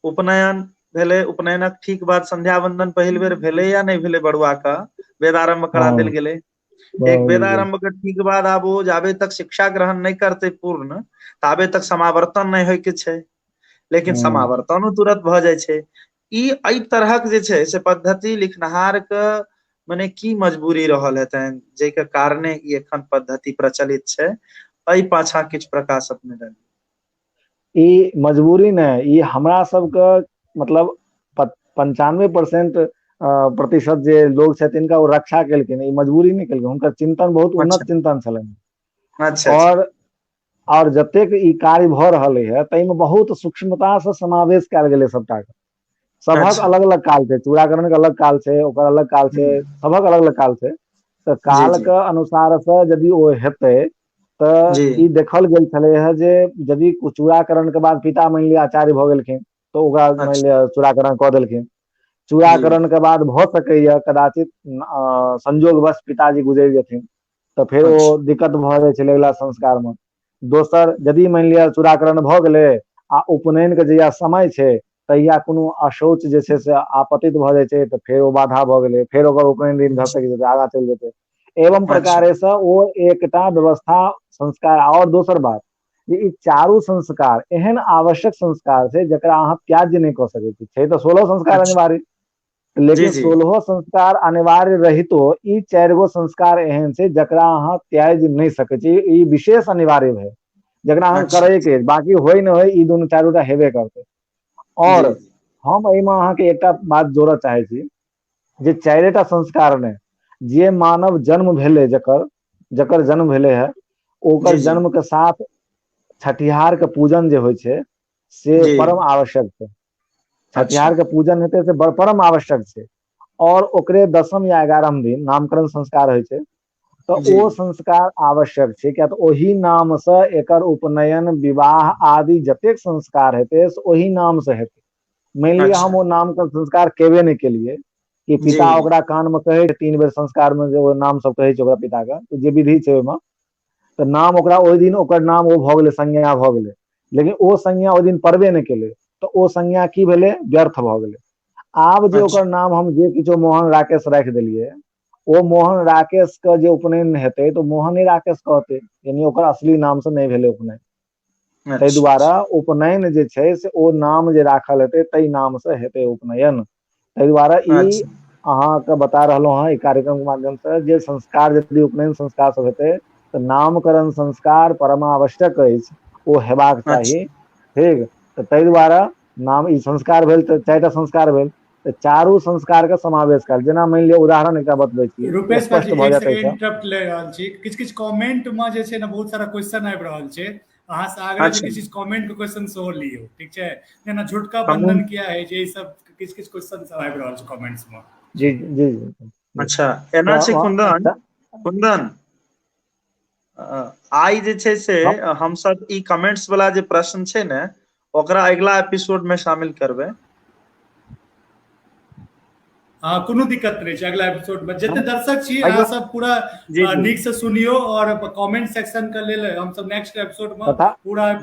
उपनयन भेलै, उपनयनक ठीक बाद संध्या वंदन पहिल बेर भेलै या नहि भेलै बरुआ के, वेदारंभ करा देल गेलै। एक वेदारंभ के ठीक बाद आब ओ जाबे तक शिक्षा ग्रहण नहि करतै पूर्ण ताबे तक समावर्तन नहि होय के छै, लेकिन समावर्तनो तुरंत भऽ जाइ छै। ई एहि तरहक जे छै से पद्धति लिखनहार के मने की मजबूरी रहल हेतनि जाहिके कारणे ई एखन पद्धति प्रचलित छै, एहि पाछा किछु प्रकाश अपने दे। ई मजबूरी नहि, ई हमरा सबके मतलब 95% प्रतिशत जे लोग छथिन तिनका ओ रक्षा केलखिन, ई मजबूरी नहि केलखिन, हुनकर चिंतन बहुत उन्नत चिंतन छलनि। और जतेक ई कार्य भऽ रहल है ताहिमे बहुत सूक्ष्मता से समावेश कयल गेलै सबटा के। सबहक अलग अलग काल छै, चूड़ाकरण के अलग काल छै, ओकर अलग काल छै, सबहक अलग अलग काल छै। तऽ काल के अनुसार से यदि ओ हेतै तऽ ई देखल गेल छलै हे जे यदि चूड़ाकरण के बाद पिता मानि लिअ आचार्य भऽ गेलखिन तऽ ओकरा मानि लिअ चूड़ाकरण कऽ देलखिन। चूड़ाकरण के बाद भऽ सकैया कदाचित संजोगवश पिताजी गुजरि जेथिन, तऽ फेर ओ दिक्कत भऽ जाइ छलै अगिला संस्कार मे। दोसर, यदि मानि लिअ चूड़ाकरण भऽ गेलै आ उपनयन के जहिया समय छै तहिया कोनो अशौच जे छै से आपतित भऽ जाइ छै, तऽ फेर ओ बाधा भऽ गेलै, फेर ओकर उपनयन दिन घसकि जेतै, आगाँ चलि जेतै। एवं प्रकारे से ओ एकटा व्यवस्था संस्कार। आओर दोसर बात जे ई चारू संस्कार एहन आवश्यक संस्कार छै जकरा अहाँ त्याज्य नहि कऽ सकै छी। छै तऽ 16 संस्कार अनिवार्य, लेकिन 16 संस्कार अनिवार्य रहितो ई 4 गो संस्कार एहन छै जकरा अहाँ त्याजि नहि सकै छी। ई विशेष अनिवार्य भेल जकरा अहाँ करैके अछि, बाकी होइ नहि होइ ई दुनू चारू टा हेबे करतै। और हम एहिमे अहाँके एकटा बात जोड़ऽ चाहै छी जे 4टा संस्कार नहि, जे मानव जन्म भेलै, जकर जकर जन्म भेलै है, ओकर जन्म के साथ छठिहार के पूजन जे होइ छै से परम आवश्यक छै। छठिहार के पूजन हेतै से परम आवश्यक छै। और ओकरे 10म या 11म दिन नामकरण संस्कार होइ छै, तऽ ओ संस्कार आवश्यक छै, किया तऽ ओहि नाम से एकर उपनयन विवाह आदि जतेक संस्कार हेतै से ओहि नाम से हेतै। मानि लिअ हम ओ नामकरण संस्कार केबे नहि केलियै कि पिता ओकरा कान मे कहै छै 3 बेर संस्कार मे जे ओ नाम सब कहै छै ओकरा पिता के, जे विधि छै ओहिमे, तऽ नाम ओकरा ओहि दिन ओकर नाम ओ भऽ गेलै, संज्ञा भऽ गेलै, लेकिन ओ संज्ञा ओहि दिन पड़बे नहि केलै, तऽ ओ संज्ञा की भेलै, व्यर्थ भऽ गेलै। आब जे ओकर नाम हम जे किछो मोहन राकेश राखि देलियै, ओ मोहन राकेश के जे उपनयन हेतै तऽ मोहने राकेश कहतै, यानी ओकर असली नाम से नहि भेलै उपनयन। ताहि दुआरे उपनयन जे छै से ओ नाम जे राखल हेतै ताहि नाम से हेतै उपनयन। ताहि दुआरे ई अहाँके बता रहलहुँ हँ ई कार्यक्रम के माध्यम से जे संस्कार यदि उपनयन संस्कार सब हेतै तऽ नामकरण संस्कार परमावश्यक अछि, ओ हेबाक चाही। ठीक, तऽ ताहि दुआरे नाम ई संस्कार भेल तऽ 4टा संस्कार भेल, तऽ चारू संस्कार के समावेश कयल। जेना मानि लिअ उदाहरण एकटा बतबै छी, रूपेश स्पष्ट भऽ जेतै। इंटरप्ट ले रहल छी, किछ किछ कमेंट मे जे छै ने बहुत सारा क्वेश्चन आबि रहल छै, अहाँ से आग्रह छै किछ कमेंट के क्वेश्चन सेहो लियौ, ठीक छै? जेना झुटका बंधन किया है जे ई सब किछ किछ क्वेश्चन सब आबि रहल छै कमेंट्स मे। जी जी जी। अच्छा, एना छै कुंदन, कुंदन आइ जे छै से हमसब ई कमेंट्स वाला जे प्रश्न छै ने ओकरा अगिला एपिसोड में शामिल करबै। हाँ, कोनो दिक्कत नहीं छै, अगला एपिसोड में जते दर्शक छी अहाँ सब पूरा नीक से सुनियो और कमेंट सेक्शन के लेल हम सब नेक्स्ट एपिसोड में पूरा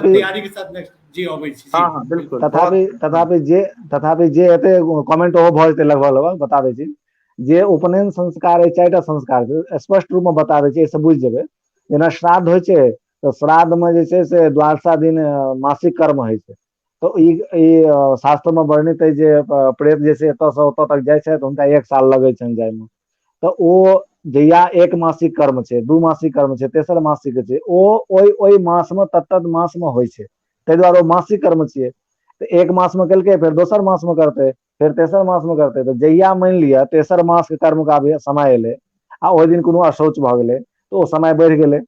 तैयारी के साथ नेक्स्ट जी अबै छी। हां हां बिल्कुल। तथापि तथापि जे तथापि जे एते कमेंट ओहो भऽ जेतै लगभग लगभग। बता दै छी जे उपनयन संस्कार अइ 4टा संस्कार छै, स्पष्ट रूप में बता दै छी, एहिसँ बुझि जेबै। जेना श्राद्ध होइ छै तऽ श्राद्ध में जे छै से द्वादशा दिन मासिक कर्म होइ छै, तऽ ई शास्त्र में वर्णित है जे प्रेत जे छै एतऽ से ओतऽ तक जाइ छै तऽ हुनका 1 साल लगै छनि जाइमे, तऽ ओ जहिया 1 मासिक कर्म छै, 2 मासिक कर्म छै, तेसर मासिक छै, ओ ओहि ओहि मास में तत्त मास में होइ छै, ताहि दुआरे ओ मासिक कर्म छियै। तऽ 1 मास में केलकै, फेर दोसर मास में करतै, फेर तेसर मास में करतै, तऽ जहिया मानि लिअ तेसर मास के कर्म के अभी समय एलै आ ओहि दिन कोनो अशौच भऽ गेलै तऽ ओ समय बढ़ि गेलै,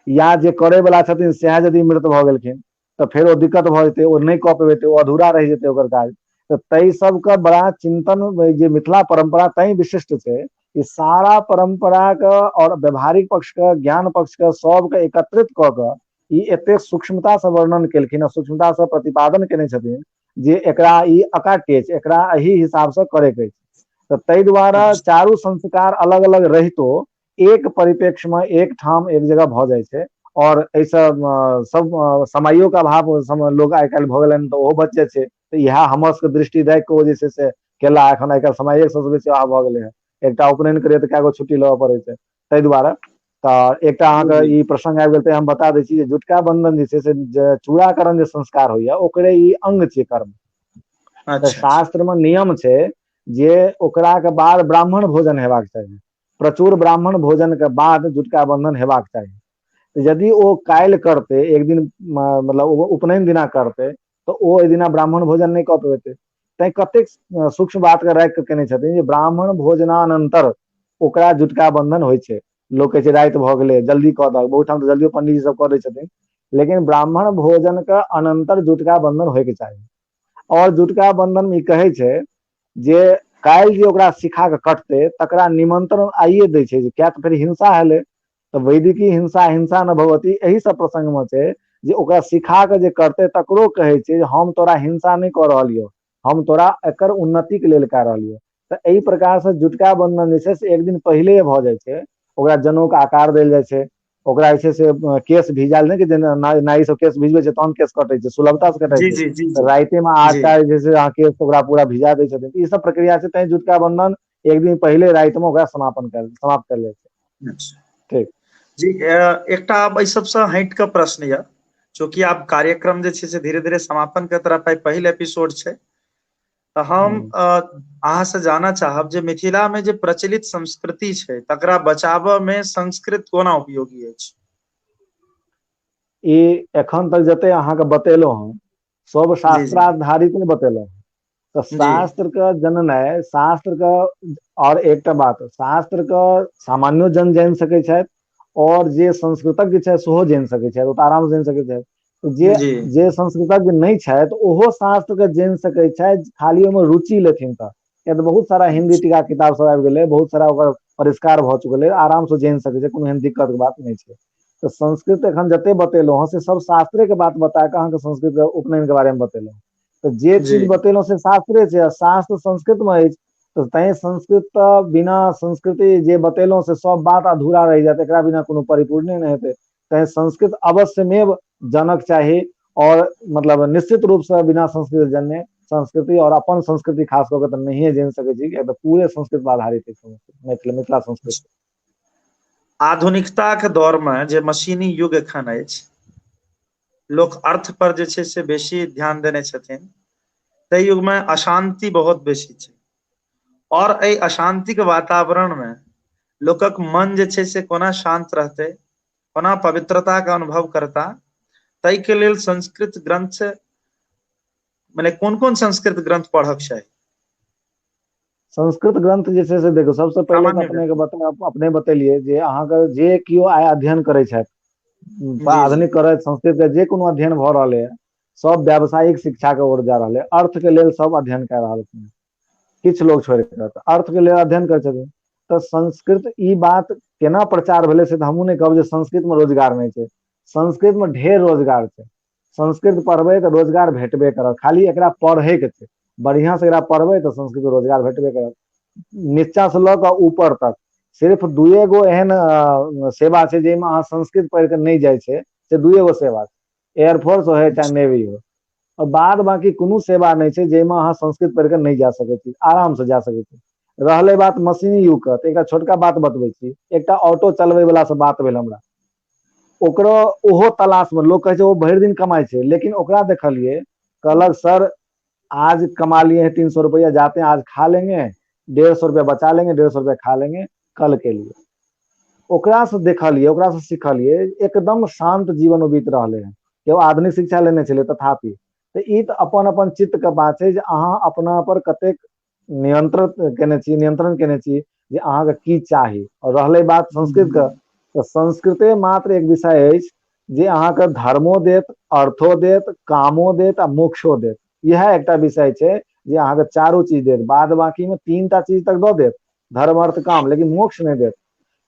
या जे करे वाला छथिन सएह यदि मृत भऽ गेलखिन तऽ फेर ओ दिक्कत भऽ जेतै, ओ नहि कऽ पेबै, ओ अधूरा रहि जेतै ओकर काज। तऽ ताहि सबके बड़ा चिंतन जे मिथिला परंपरा तैं विशिष्ट छै कि सारा परंपरा के और व्यवहारिक पक्ष के, ज्ञान पक्ष के सबके एकत्रित कऽ के ई एते सूक्ष्मता से वर्णन केलखिन आ सूक्ष्मता से प्रतिपादन केने छथिन जे एकरा ई अकाट्य अछि, एकरा एहि हिसाब से करे के अछि। तऽ ताहि दुआरे चारू संस्कार अलग अलग रहितो एक परिप्रेक्ष्य में एक ठाम एक जगह भऽ जाइ छै। और एहिसँ सब समयो के अभाव लोग आइ काल्हि भऽ गेलनि तऽ ओहो बच जाइ छै। तऽ इएह हमर सबके दृष्टि राखि कऽ ओ जे छै से केला। एखन आइ काल्हि समये सबसँ बेसी अभाव भऽ गेलै हँ, एकटा उपनयन करियै तऽ कए गो छुट्टी लेबऽ पड़ै छै, ताहि दुआरे। तऽ एकटा अहाँके ई प्रसंग आबि गेल तऽ हम बता दै छी जे जुटका बंधन जे छै से चूड़ाकरण जे संस्कार होइया ओकरे ई अंग छै कर्म। तऽ शास्त्र में नियम छै जे ओकरा के बाद ब्राह्मण भोजन हेबाक चाही, प्रचुर ब्राह्मण भोजन के बाद जुटका बंधन हेबाक चाही। यदि ओ काल्हि करतै, एक दिन मतलब उपनयन दिना करतै, तऽ ओ ओहि दिना ब्राह्मण भोजन नहि कऽ पेतै। तैं कतेक सूक्ष्म बात के राखि कऽ केने छथिन जे ब्राह्मण भोजनानंतर ओकरा जुटका बंधन होइ छै। लोक कहै छै राति भऽ गेलै जल्दी कऽ दहक, बहुत ठाम तऽ जल्दियो पंडीजी सब कऽ दै छथिन, लेकिन ब्राह्मण भोजन के अनंतर जुटका बंधन होइके चाही। और जुटका बंधन में ई कहै छै जे काल्हि जे ओकरा सिखा कऽ कटतै तकरा निमंत्रण आइए दै छै, जे किया तऽ फेर हिंसा हेलै, तऽ वैदिकी हिंसा हिंसा न भवती, एहि सब प्रसंग में छै जे ओकरा सिखा कऽ जे करतै तकरो कहै छै जे हम तोरा हिंसा नहि कऽ रहलियौ, हम तोरा एकर उन्नतिके लेल कए रहलियौ। तऽ एहि प्रकारसँ जुटका बन्धन जे छै से एक दिन पहिले भऽ जाइ छै। ओकरा जनउके आकार देल जाइ छै, ओकरा जे छै से केश भिजायल नहि कि जेना नाई सब केश भिजबै छै तहन केश कटै छै, सुलभता से कटै जी छै। जी जी तऽ जी रातिमे जी 8टा जे छै से अहाँ केश ओकरा पूरा भिजा दै छथिन। ई सब प्रक्रिया छै, तैं जुटका बन्धन एक दिन पहिले रातिमे ओकरा समापन कयल समाप्त कयल जाइ छै। अच्छा। ठीक। जी, एकटा आब एहि सबसँ हटि कऽ प्रश्न यऽ, चूँकि आब कार्यक्रम जे छै से धीरे धीरे समापन के तरफ, आइ पहिल एपिसोड छै, तऽ हम अहाँ से जानऽ चाहब जे मिथिला में जे प्रचलित संस्कृति छै तकरा बचाबऽ में संस्कृत कोना उपयोगी अछि? ई एखन तक जते अहाँके बतेलहुँ हँ सब जी जी शास्त्राधारित नहि बतेलहुँ। तऽ जी शास्त्र के जननाइ, शास्त्र के, और एकटा बात, शास्त्र के सामान्यो जन जानि सकै छथि और जे संस्कृतज्ञ छथि सेहो जानि सकै छथि, ओ तऽ आराम से जानि सकै छथि। जे जी जे संस्कृतज्ञ नहि छथि ओहो शास्त्र के जानि सकै छथि, खाली ओहिमे रुचि लेथिन तऽ। किया तऽ बहुत सारा हिन्दी टीका किताब सब आबि गेलै, बहुत सारा ओकर परिष्कार भऽ चुकल अइ, आराम से जानि सकै छै, कोनो एहन दिक्कत के बात नहि छै। तऽ संस्कृत एखन जते बतेलहुँ हँ से सब शास्त्रे के बात बता कऽ अहाँके संस्कृत के उपनयन के बारे मे बतेलहुँ। तऽ जे जी चीज बतेलहुँ से शास्त्रे छै आ शास्त्र संस्कृत मे अछि, तऽ तैं संस्कृत तऽ बिना संस्कृति जे बतेलहुँ से सब बात अधूरा रहि जायत, एकरा बिना कोनो परिपूर्णे नहि हेतै। तैं संस्कृत अवश्यमेव जनक चाही और मतलब निश्चित रूप से बिना संस्कृत जनने संस्कृति और अपन संस्कृति खास कऽ के तऽ नहिए जानि सकै छी, किया तऽ पूरे संस्कृत पर आधारित अछि मैथिल मिथिला संस्कृति। आधुनिकताके दौरमे जे मशीनी युग एखन अछि, लोक अर्थ पर जे छै से बेसी ध्यान देने छथिन, ताहि युगमे अशान्ति बहुत बेसी छै, और एहि अशान्तिके वातावरणमे लोकक मन जे छै से कोना शान्त रहतै, कोना पवित्रताके अनुभव करता, ताहिके लेल संस्कृत ग्रंथ, मने कोन कोन संस्कृत ग्रंथ पढ़क चाही? संस्कृत ग्रंथ जे छै से देखू, सबसँ पहिले तऽ सामान्य अपने के अपने बतेलियै जे अहाँके जे केओ आइ अध्ययन करै छथि, जी जी आधुनिक करैत संस्कृत के जे कोनो अध्ययन भऽ रहलै है, सब व्यावसायिक शिक्षा के ओर जा रहलै, अर्थ के लेल सब अध्ययन कए रहल छै, किछु लोग छोड़ि कऽ तऽ अर्थ के लेल अध्ययन करै छथिन। तऽ संस्कृत ई बात केना प्रचार भेलै से तऽ हमहूँ नहि कहब जे संस्कृत मे रोजगार नहि छै, संस्कृत मे ढेर रोजगार छै। संस्कृत पढ़बै तऽ रोजगार भेटबे करत, खाली एकरा पढ़ैके छै, बढ़िआँ से एकरा पढ़बै तऽ संस्कृत रोजगार भेटबे करत। नीचा से लऽ कऽ ऊपर तक सिर्फ दुए गो एहन सेवा छै जाहिमे अहाँ संस्कृत पढ़ि कऽ नहि जाइ छै, से दुए गो सेवा छै, एयरफोर्स होय चाहे नेवी होय। और बाद बाकी कोनो सेवा नहि छै जाहिमे अहाँ संस्कृत पढ़ि कऽ नहि जा सकै छी, आराम से जा सकै छी। रहलै बात मशीनी युग के, तऽ एकटा छोटका बात बतबै छी। एकटा ऑटो चलबै वला से बात भेल हमरा, ओकरो ओहो तलाश मे, लोक कहै छै ओ भरि दिन कमाइ छै, लेकिन ओकरा देखलियै कहलक सर आज कमा लिए हैं 300 रुपया, जाते हैं आज खा लेंगे, 150 रुपया बचा लेंगे, 150 रुपया खा लेंगे कल के लिए। ओकरा से देखलियै, ओकरा से सिखलियै, एकदम शान्त जीवन ओ बीत रहलै हन। केओ आधुनिक शिक्षा लेने छलै तथापि। तऽ ई तऽ अपन अपन चित्त के बात छै जे अहाँ अपना पर कतेक नियंत्रित केने छी, नियंत्रण केने छी जे अहाँके की चाही। और रहलै बात संस्कृत के, तऽ संस्कृते मात्र एक विषय अछि जे अहाँके धर्मो देत, अर्थो देत, कामो देत आ मोक्षो देत। इएह एकटा विषय छै जे अहाँके चारू चीज देत। बाद बाकी मे 3टा चीज तक दऽ देत, धर्म अर्थ काम, लेकिन मोक्ष नहि देत।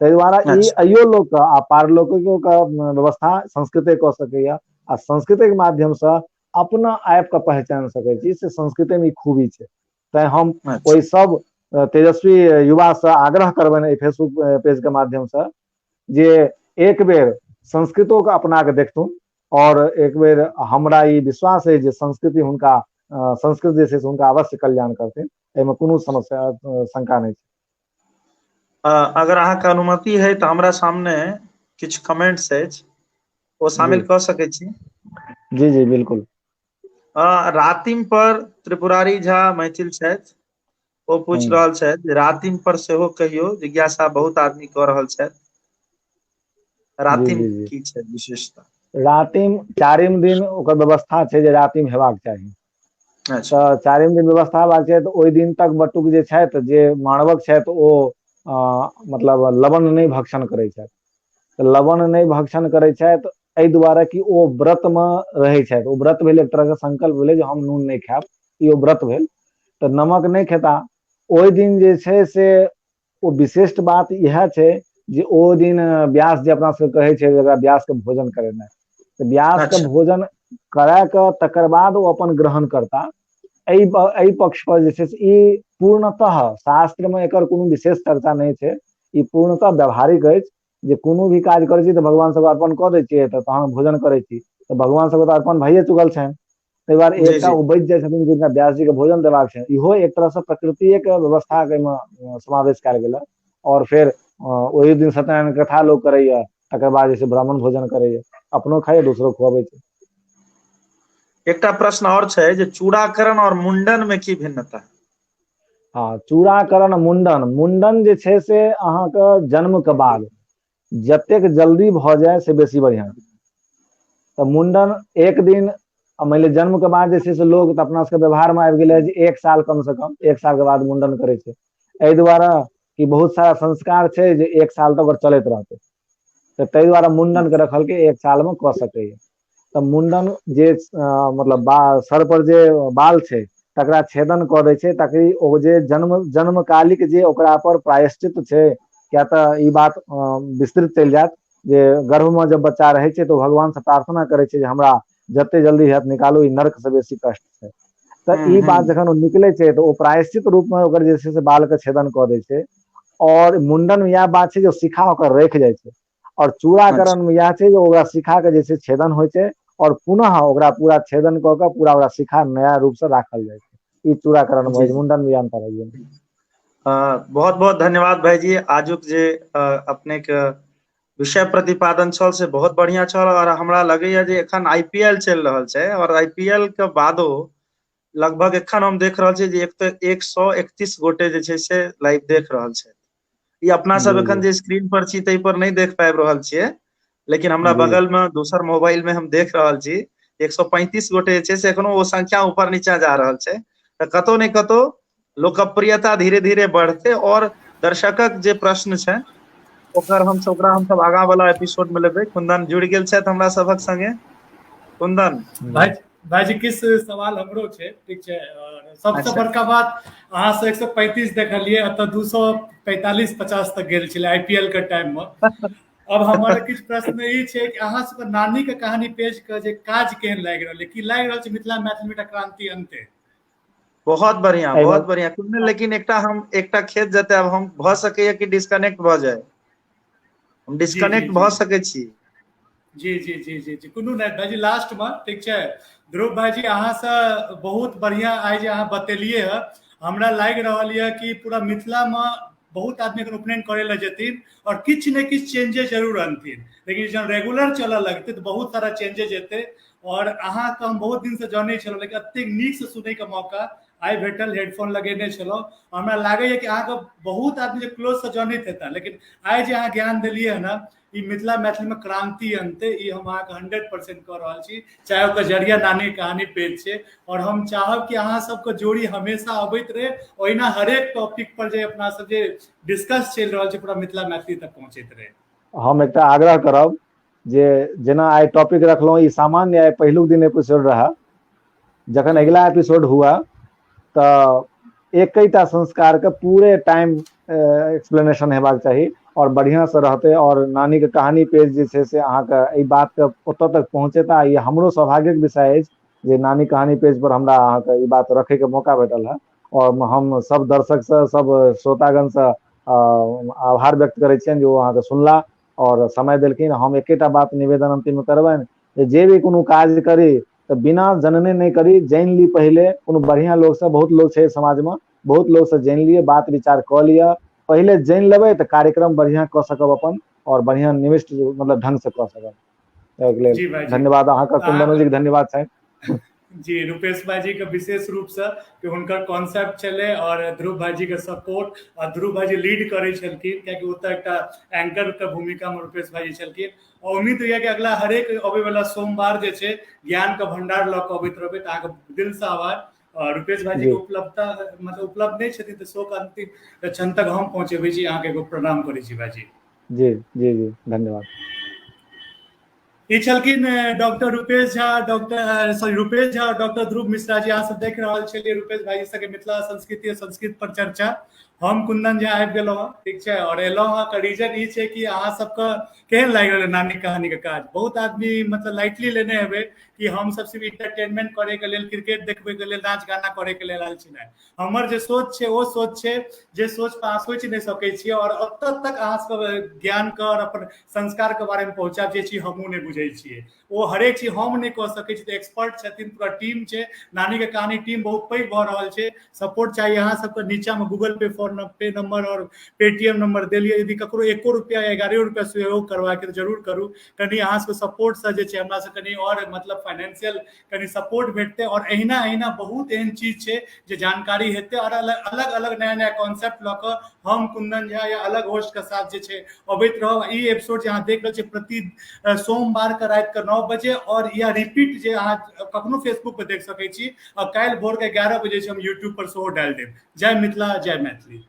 ताहि दुआरे ई अइयो लोक के आ पारलौकिको के व्यवस्था संस्कृते कऽ सकैया आ संस्कृते के माध्यम से अपना आप के पहचान सकै छी, से संस्कृते मे ई खूबी छै। तैं हम ओहि सब तेजस्वी युवा से आग्रह करबनि एहि फेसबुक पेज के माध्यम से जे एक बेर संस्कृतो के अपना के देखथुन, और एक बेर हमरा ई विश्वास है जे संस्कृति हुनका, संस्कृत जे छै से हुनका अवश्य कल्याण करथिन, एहिमे कोनो समस्या शंका नहि छै। अगर अहाँके अनुमति है तऽ हमरा सामने किछु कमेंट्स अछि, ओ शामिल कऽ सकै छी? जी जी बिल्कुल। रातिम पर त्रिपुरारी झा मैथिल छथि, ओ पूछि रहल छथि रातिम पर सेहो कहियौ, जिज्ञासा बहुत आदमी कऽ रहल छथि, रातिम की छै विशेषता? रातिम चारिम दिन ओकर व्यवस्था छै जे रातिम हेबाक चाही। अच्छा। तऽ चारिम दिन व्यवस्था हेबाक चाही, तऽ ओहि दिन तक बटुक जे छथि, जे मानवक छथि, ओ मतलब लवण नहि भक्षण करै छथि। तऽ लवण नहि भक्षण करै छथि एहि दुआरे कि ओ व्रत मे रहै छथि। ओ व्रत भेल एक तरहके संकल्प भेलै जे हम नून नहि खायब, ई ओ व्रत भेल। तऽ नमक नहि खेता ओहि दिन जे छै से ओ विशिष्ट बात इएह छै जे ओ दिन व्यास जे अपना सबके कहै छै ओकरा व्यास के भोजन करेनाइ, तऽ तऽ व्यास के भोजन करा कऽ तकर बाद ओ अपन ग्रहण करता। एहि पक्ष पर जे छै से ई पूर्णतः शास्त्र मे एकर कोनो विशेष चर्चा नहि छै, ई पूर्णतः व्यवहारिक अछि जे कोनो भी काज करै छी तऽ भगवान सबके अर्पण कऽ दै छियै तऽ तहन भोजन करै छी, तऽ भगवान सबके तऽ अर्पण भइए चुकल छनि, ताहि दुआरे एकटा ओ बचि जाइ छथिन जिनका व्यास जी के भोजन देबाक छनि। इहो एक तरहसँ प्रकृतिएके व्यवस्थाके एहिमे समावेश कयल गेल। और फेर ओहि दिन सत्यनारायण कथा लोक करैया, तकर बाद जे छै ब्राह्मण भोजन करैया, अपनो खाइया दोसरो खुअबै छै। एकटा प्रश्न और छै जे चूड़ाकरण और मुंडन में की भिन्नता? हँ, चूड़ाकरण मुंडन, मुंडन जे छै से अहाँके जन्म के बाद जतेक जल्दी भऽ जाय से बेसी बढ़िआँ। तऽ मुंडन एक दिन मानि लिअ जन्म के बाद जे छै से लोग तऽ अपना सबके व्यवहार मे आबि गेलै जे 1 साल कम से कम 1 साल के बाद मुंडन करै छै। एहि दुआरे कि बहुत सारा संस्कार छै जे 1 साल तक ओकर चलैत रहतै, तऽ ताहि दुआरे मुंडन के रखलकै 1 साल मे कऽ सकैया। तऽ मुंडन जे मतलब सर पर जे बाल छै तकरा छेदन कऽ दै छै, ताकि ओ जे जन्मकालिक जे ओकरा पर प्रायश्चित छै, किया तऽ ई बात विस्तृत चलि जायत जे गर्भ में जब बच्चा रहै छै तऽ भगवान से प्रार्थना करै छै जे हमरा जते जल्दी हैत निकालू, ई नर्क से बेसी कष्ट छै। तऽ ई बात जखन ओ निकलै छै तऽ ओ प्रायश्चित रूप में ओकर जे छै से बाल के छेदन कऽ दै छै। और मुंडन में इएह बात छै जे शिखा ओकर रखि जाइ छै, और चूड़ाकरण में इएह छै जे ओकरा शिखा के जे छै छेदन होइ छै और पुनः ओकरा पूरा छेदन कऽ के पूरा ओकरा शिखा नया रूप से राखल जाइ छै। ई चूड़ाकरण में मुंडन में अंतर है। बहुत बहुत धन्यवाद भाईजी, आजुक जे अपने के विषय प्रतिपादन छल से बहुत बढ़िया छल। और हमरा लगैया जे एखन IPL चलि रहल छै और IPL के बादो लगभग एखन हम देख रहल छी जे 131 गोटे जे छै से लाइव देख रहल छै। ई अपना सब एखन जे स्क्रीन पर छी ताहि पर नहि देख पाबि रहल छियै, लेकिन हमरा बगल में दोसर मोबाइल में हम देख रहल छी 135 गोटे जे छै से एखनो ओ संख्या ऊपर नीचा जा रहल छै। तऽ कतौ ने कतौ लोकप्रियता धीरे धीरे बढ़ते और दर्शकक जे प्रश्न छै ओकर हमसब ओकरा हमसब आगाँ वाला एपिसोड में लेबै। कुंदन जुड़ि गेल छथि हमरा सभक संगे। कुंदन भाईजी किछु सवाल हमरो छै, ठीक छै। सबसे बड़का बात अहाँ से 135 देखलियै, एतऽ 245-50 तक गेल छलै IPL के टाइम में। अब हमर किछु प्रश्न ई छै कि अहाँ सबके नानी के कहानी पेज के जे काज केहन लागि रहल है, की लागि रहल छै मिथिला मैथिली में एकटा क्रांति अनतै? बहुत बढ़िया, बहुत बढ़िया कुंदन। लेकिन एकटा हम एकटा खेत जते अब हम भऽ सकैया कि डिस्कनेक्ट भऽ जाय, हम डिस्कनेक्ट भऽ सकै छी। जी जी जी जी जी कोनो नहि भाईजी, लास्ट में ठीक छै। ध्रुव भाईजी अहाँ से बहुत बढ़िया आइ जे अहाँ बतेलियै है, हमरा लागि रहल यऽ कि पूरा मिथिला में बहुत आदमी एखन उपनयन करे लए जेथिन और किछु ने किछु चेंजेज जरूर अनथिन, लेकिन जहन रेगुलर चलऽ लगतै तऽ बहुत सारा चेंजेज एतै। और अहाँके हम बहुत दिन से जानै छलहुँ, लेकिन एतेक नीक से सुनैके मौका आइ भेटल, हेडफोन लगेने छलहुँ। हमरा लागैए कि अहाँके बहुत आदमी जे क्लोज से जनैत हेता, लेकिन आइ जे अहाँ ज्ञान देलियै हँ ने, ई मिथिला मैथिली में क्रांति अनतै, ई हम अहाँके 100% कऽ रहल छी, चाहे ओकर जरिया नानी कहानी पेज छै। और हम चाहब कि अहाँ सबके जोड़ी हमेशा अबैत रहे, ओहिना हरेक टॉपिक पर जे अपना सब जे डिस्कस चलि रहल छै पूरा मिथिला मैथिली तक पहुँचैत रहे। हम एकटा आग्रह करब जे जेना आइ टॉपिक रखलहुँ, ई सामान्य आइ पहिलुक दिन एपिसोड रहए, जखन अगिला एपिसोड हुए तऽ एकेटा संस्कार के पूरे टाइम एक्सप्लेनेशन हेबाक चाही और बढ़िया से रहते। और नानी के कहानी पेज जे छै से अहाँके एहि बात के ओतऽ तक पहुँचेता, ई हमरो सौभाग्यक विषय अछि जे नानी कहानी पेज पर हमरा अहाँके ई बात रखे के मौका भेटल है। और हम सब दर्शक से, सब श्रोतागण से आभार व्यक्त करै छियनि जे ओ अहाँके सुनला और समय देलखिन। हम एकेटा बात निवेदन अंतिम में करबनि जे भी कोनो काज करी तऽ बिना जनने नहि करी, जानि ली पहिले कोनो बढ़िया लोक से, बहुत लोक छै समाज में, बहुत लोक से जानि लिअ, बात विचार कऽ लिअ, पहिले जानि लेबै तऽ कार्यक्रम बढ़िया कऽ सकब अपन और बढ़िया निविष्ट मतलब ढंग से कऽ सकब। एहिके लेल धन्यवाद अहाँके, कुंदनो जी के धन्यवाद छनि। जी, रुपेश भाईजी के विशेष रूप से कि हुनकर कॉन्सेप्ट छलै और ध्रुव भाईजी के सपोर्ट, और ध्रुव भाईजी लीड करै छलखिन, कियाकि ओतऽ एकटा एंकर के भूमिका में रुपेश भाईजी छलखिन। और उम्मीद होइया कि अगला हरेक अबै वाला सोमवार जे छै ज्ञान के भंडार लऽ कऽ अबैत रहबै। तऽ अहाँके दिल से आभार। और रुपेश भाईजी के उपलब्धता मतलब उपलब्ध नहि छथिन तऽ शोक अंतिम क्षण तक हम पहुँचेबै छी। अहाँके एगो प्रणाम करै छी भाईजी। जी जी जी धन्यवाद। ई छलखिन doctor Rupesh Jha, doctor sorry Rupesh Jha और डॉक्टर ध्रुव मिश्रा जी। अहाँ सब देख रहल छलियै रुपेश भाईजी संगे मिथिला संस्कृति और संस्कृत पर चर्चा। हम कुंदन झा आबि गेलहुँ हँ, ठीक छै। आओर एलहुँ हँ के रीजन ई छै कि अहाँ सबके केहन लागि रहल नानी कहानी के काज। बहुत आदमी मतलब लाइटली लेने हेबै कि हम सब सिर्फ इंटरटेनमेंट करे के लेल, क्रिकेट देखबै के लेल, नाच गाना करे के लेल आयल छी। नहि, हमर जे सोच छै ओ सोच छै जे सोच पर अहाँ सोचि नहि सकै छियै, आओर ओतऽ तक अहाँ सब ज्ञान के और अपन संस्कार के बारे में पहुँचाब जे चीज हमहूँ नहि बुझै छियै। ओ हरेक चीज हम नहि कऽ सकै छी, तऽ एक्सपर्ट छथिन, पूरा टीम छै। नानी के कहानी टीम बहुत पैघ भऽ रहल छै। सपोर्ट चाही अहाँ सबके। नीचा में गूगल पे, फोन पे नंबर और पेटीएम नंबर देलियै। यदि ककरो 1 रुपया या 11 रुपया सहयोग करबाक तऽ जरूर करू। कनि अहाँ सबके सपोर्ट से जे छै हमरा सब कनि और मतलब फाइनेंशियल कनि सपोर्ट भेटतै। और एहिना एहिना बहुत एहन चीज छै जे जानकारी हेतै, और अलग अलग नया नया कॉन्सेप्ट लऽ कऽ हम कुंदन झा या अलग होस्ट के साथ जे छै अबैत रहब। ई एपिसोड जे अहाँ देख रहल छियै प्रति सोमवार के राति के 9 बजे, और या रिपीट जे अहाँ कखनो फेसबुक पर देख सकै छी, और काल्हि भोर के 11 बजे से हम यूट्यूब पर सेहो डालि देब। जय मिथिला, जय मैथिली।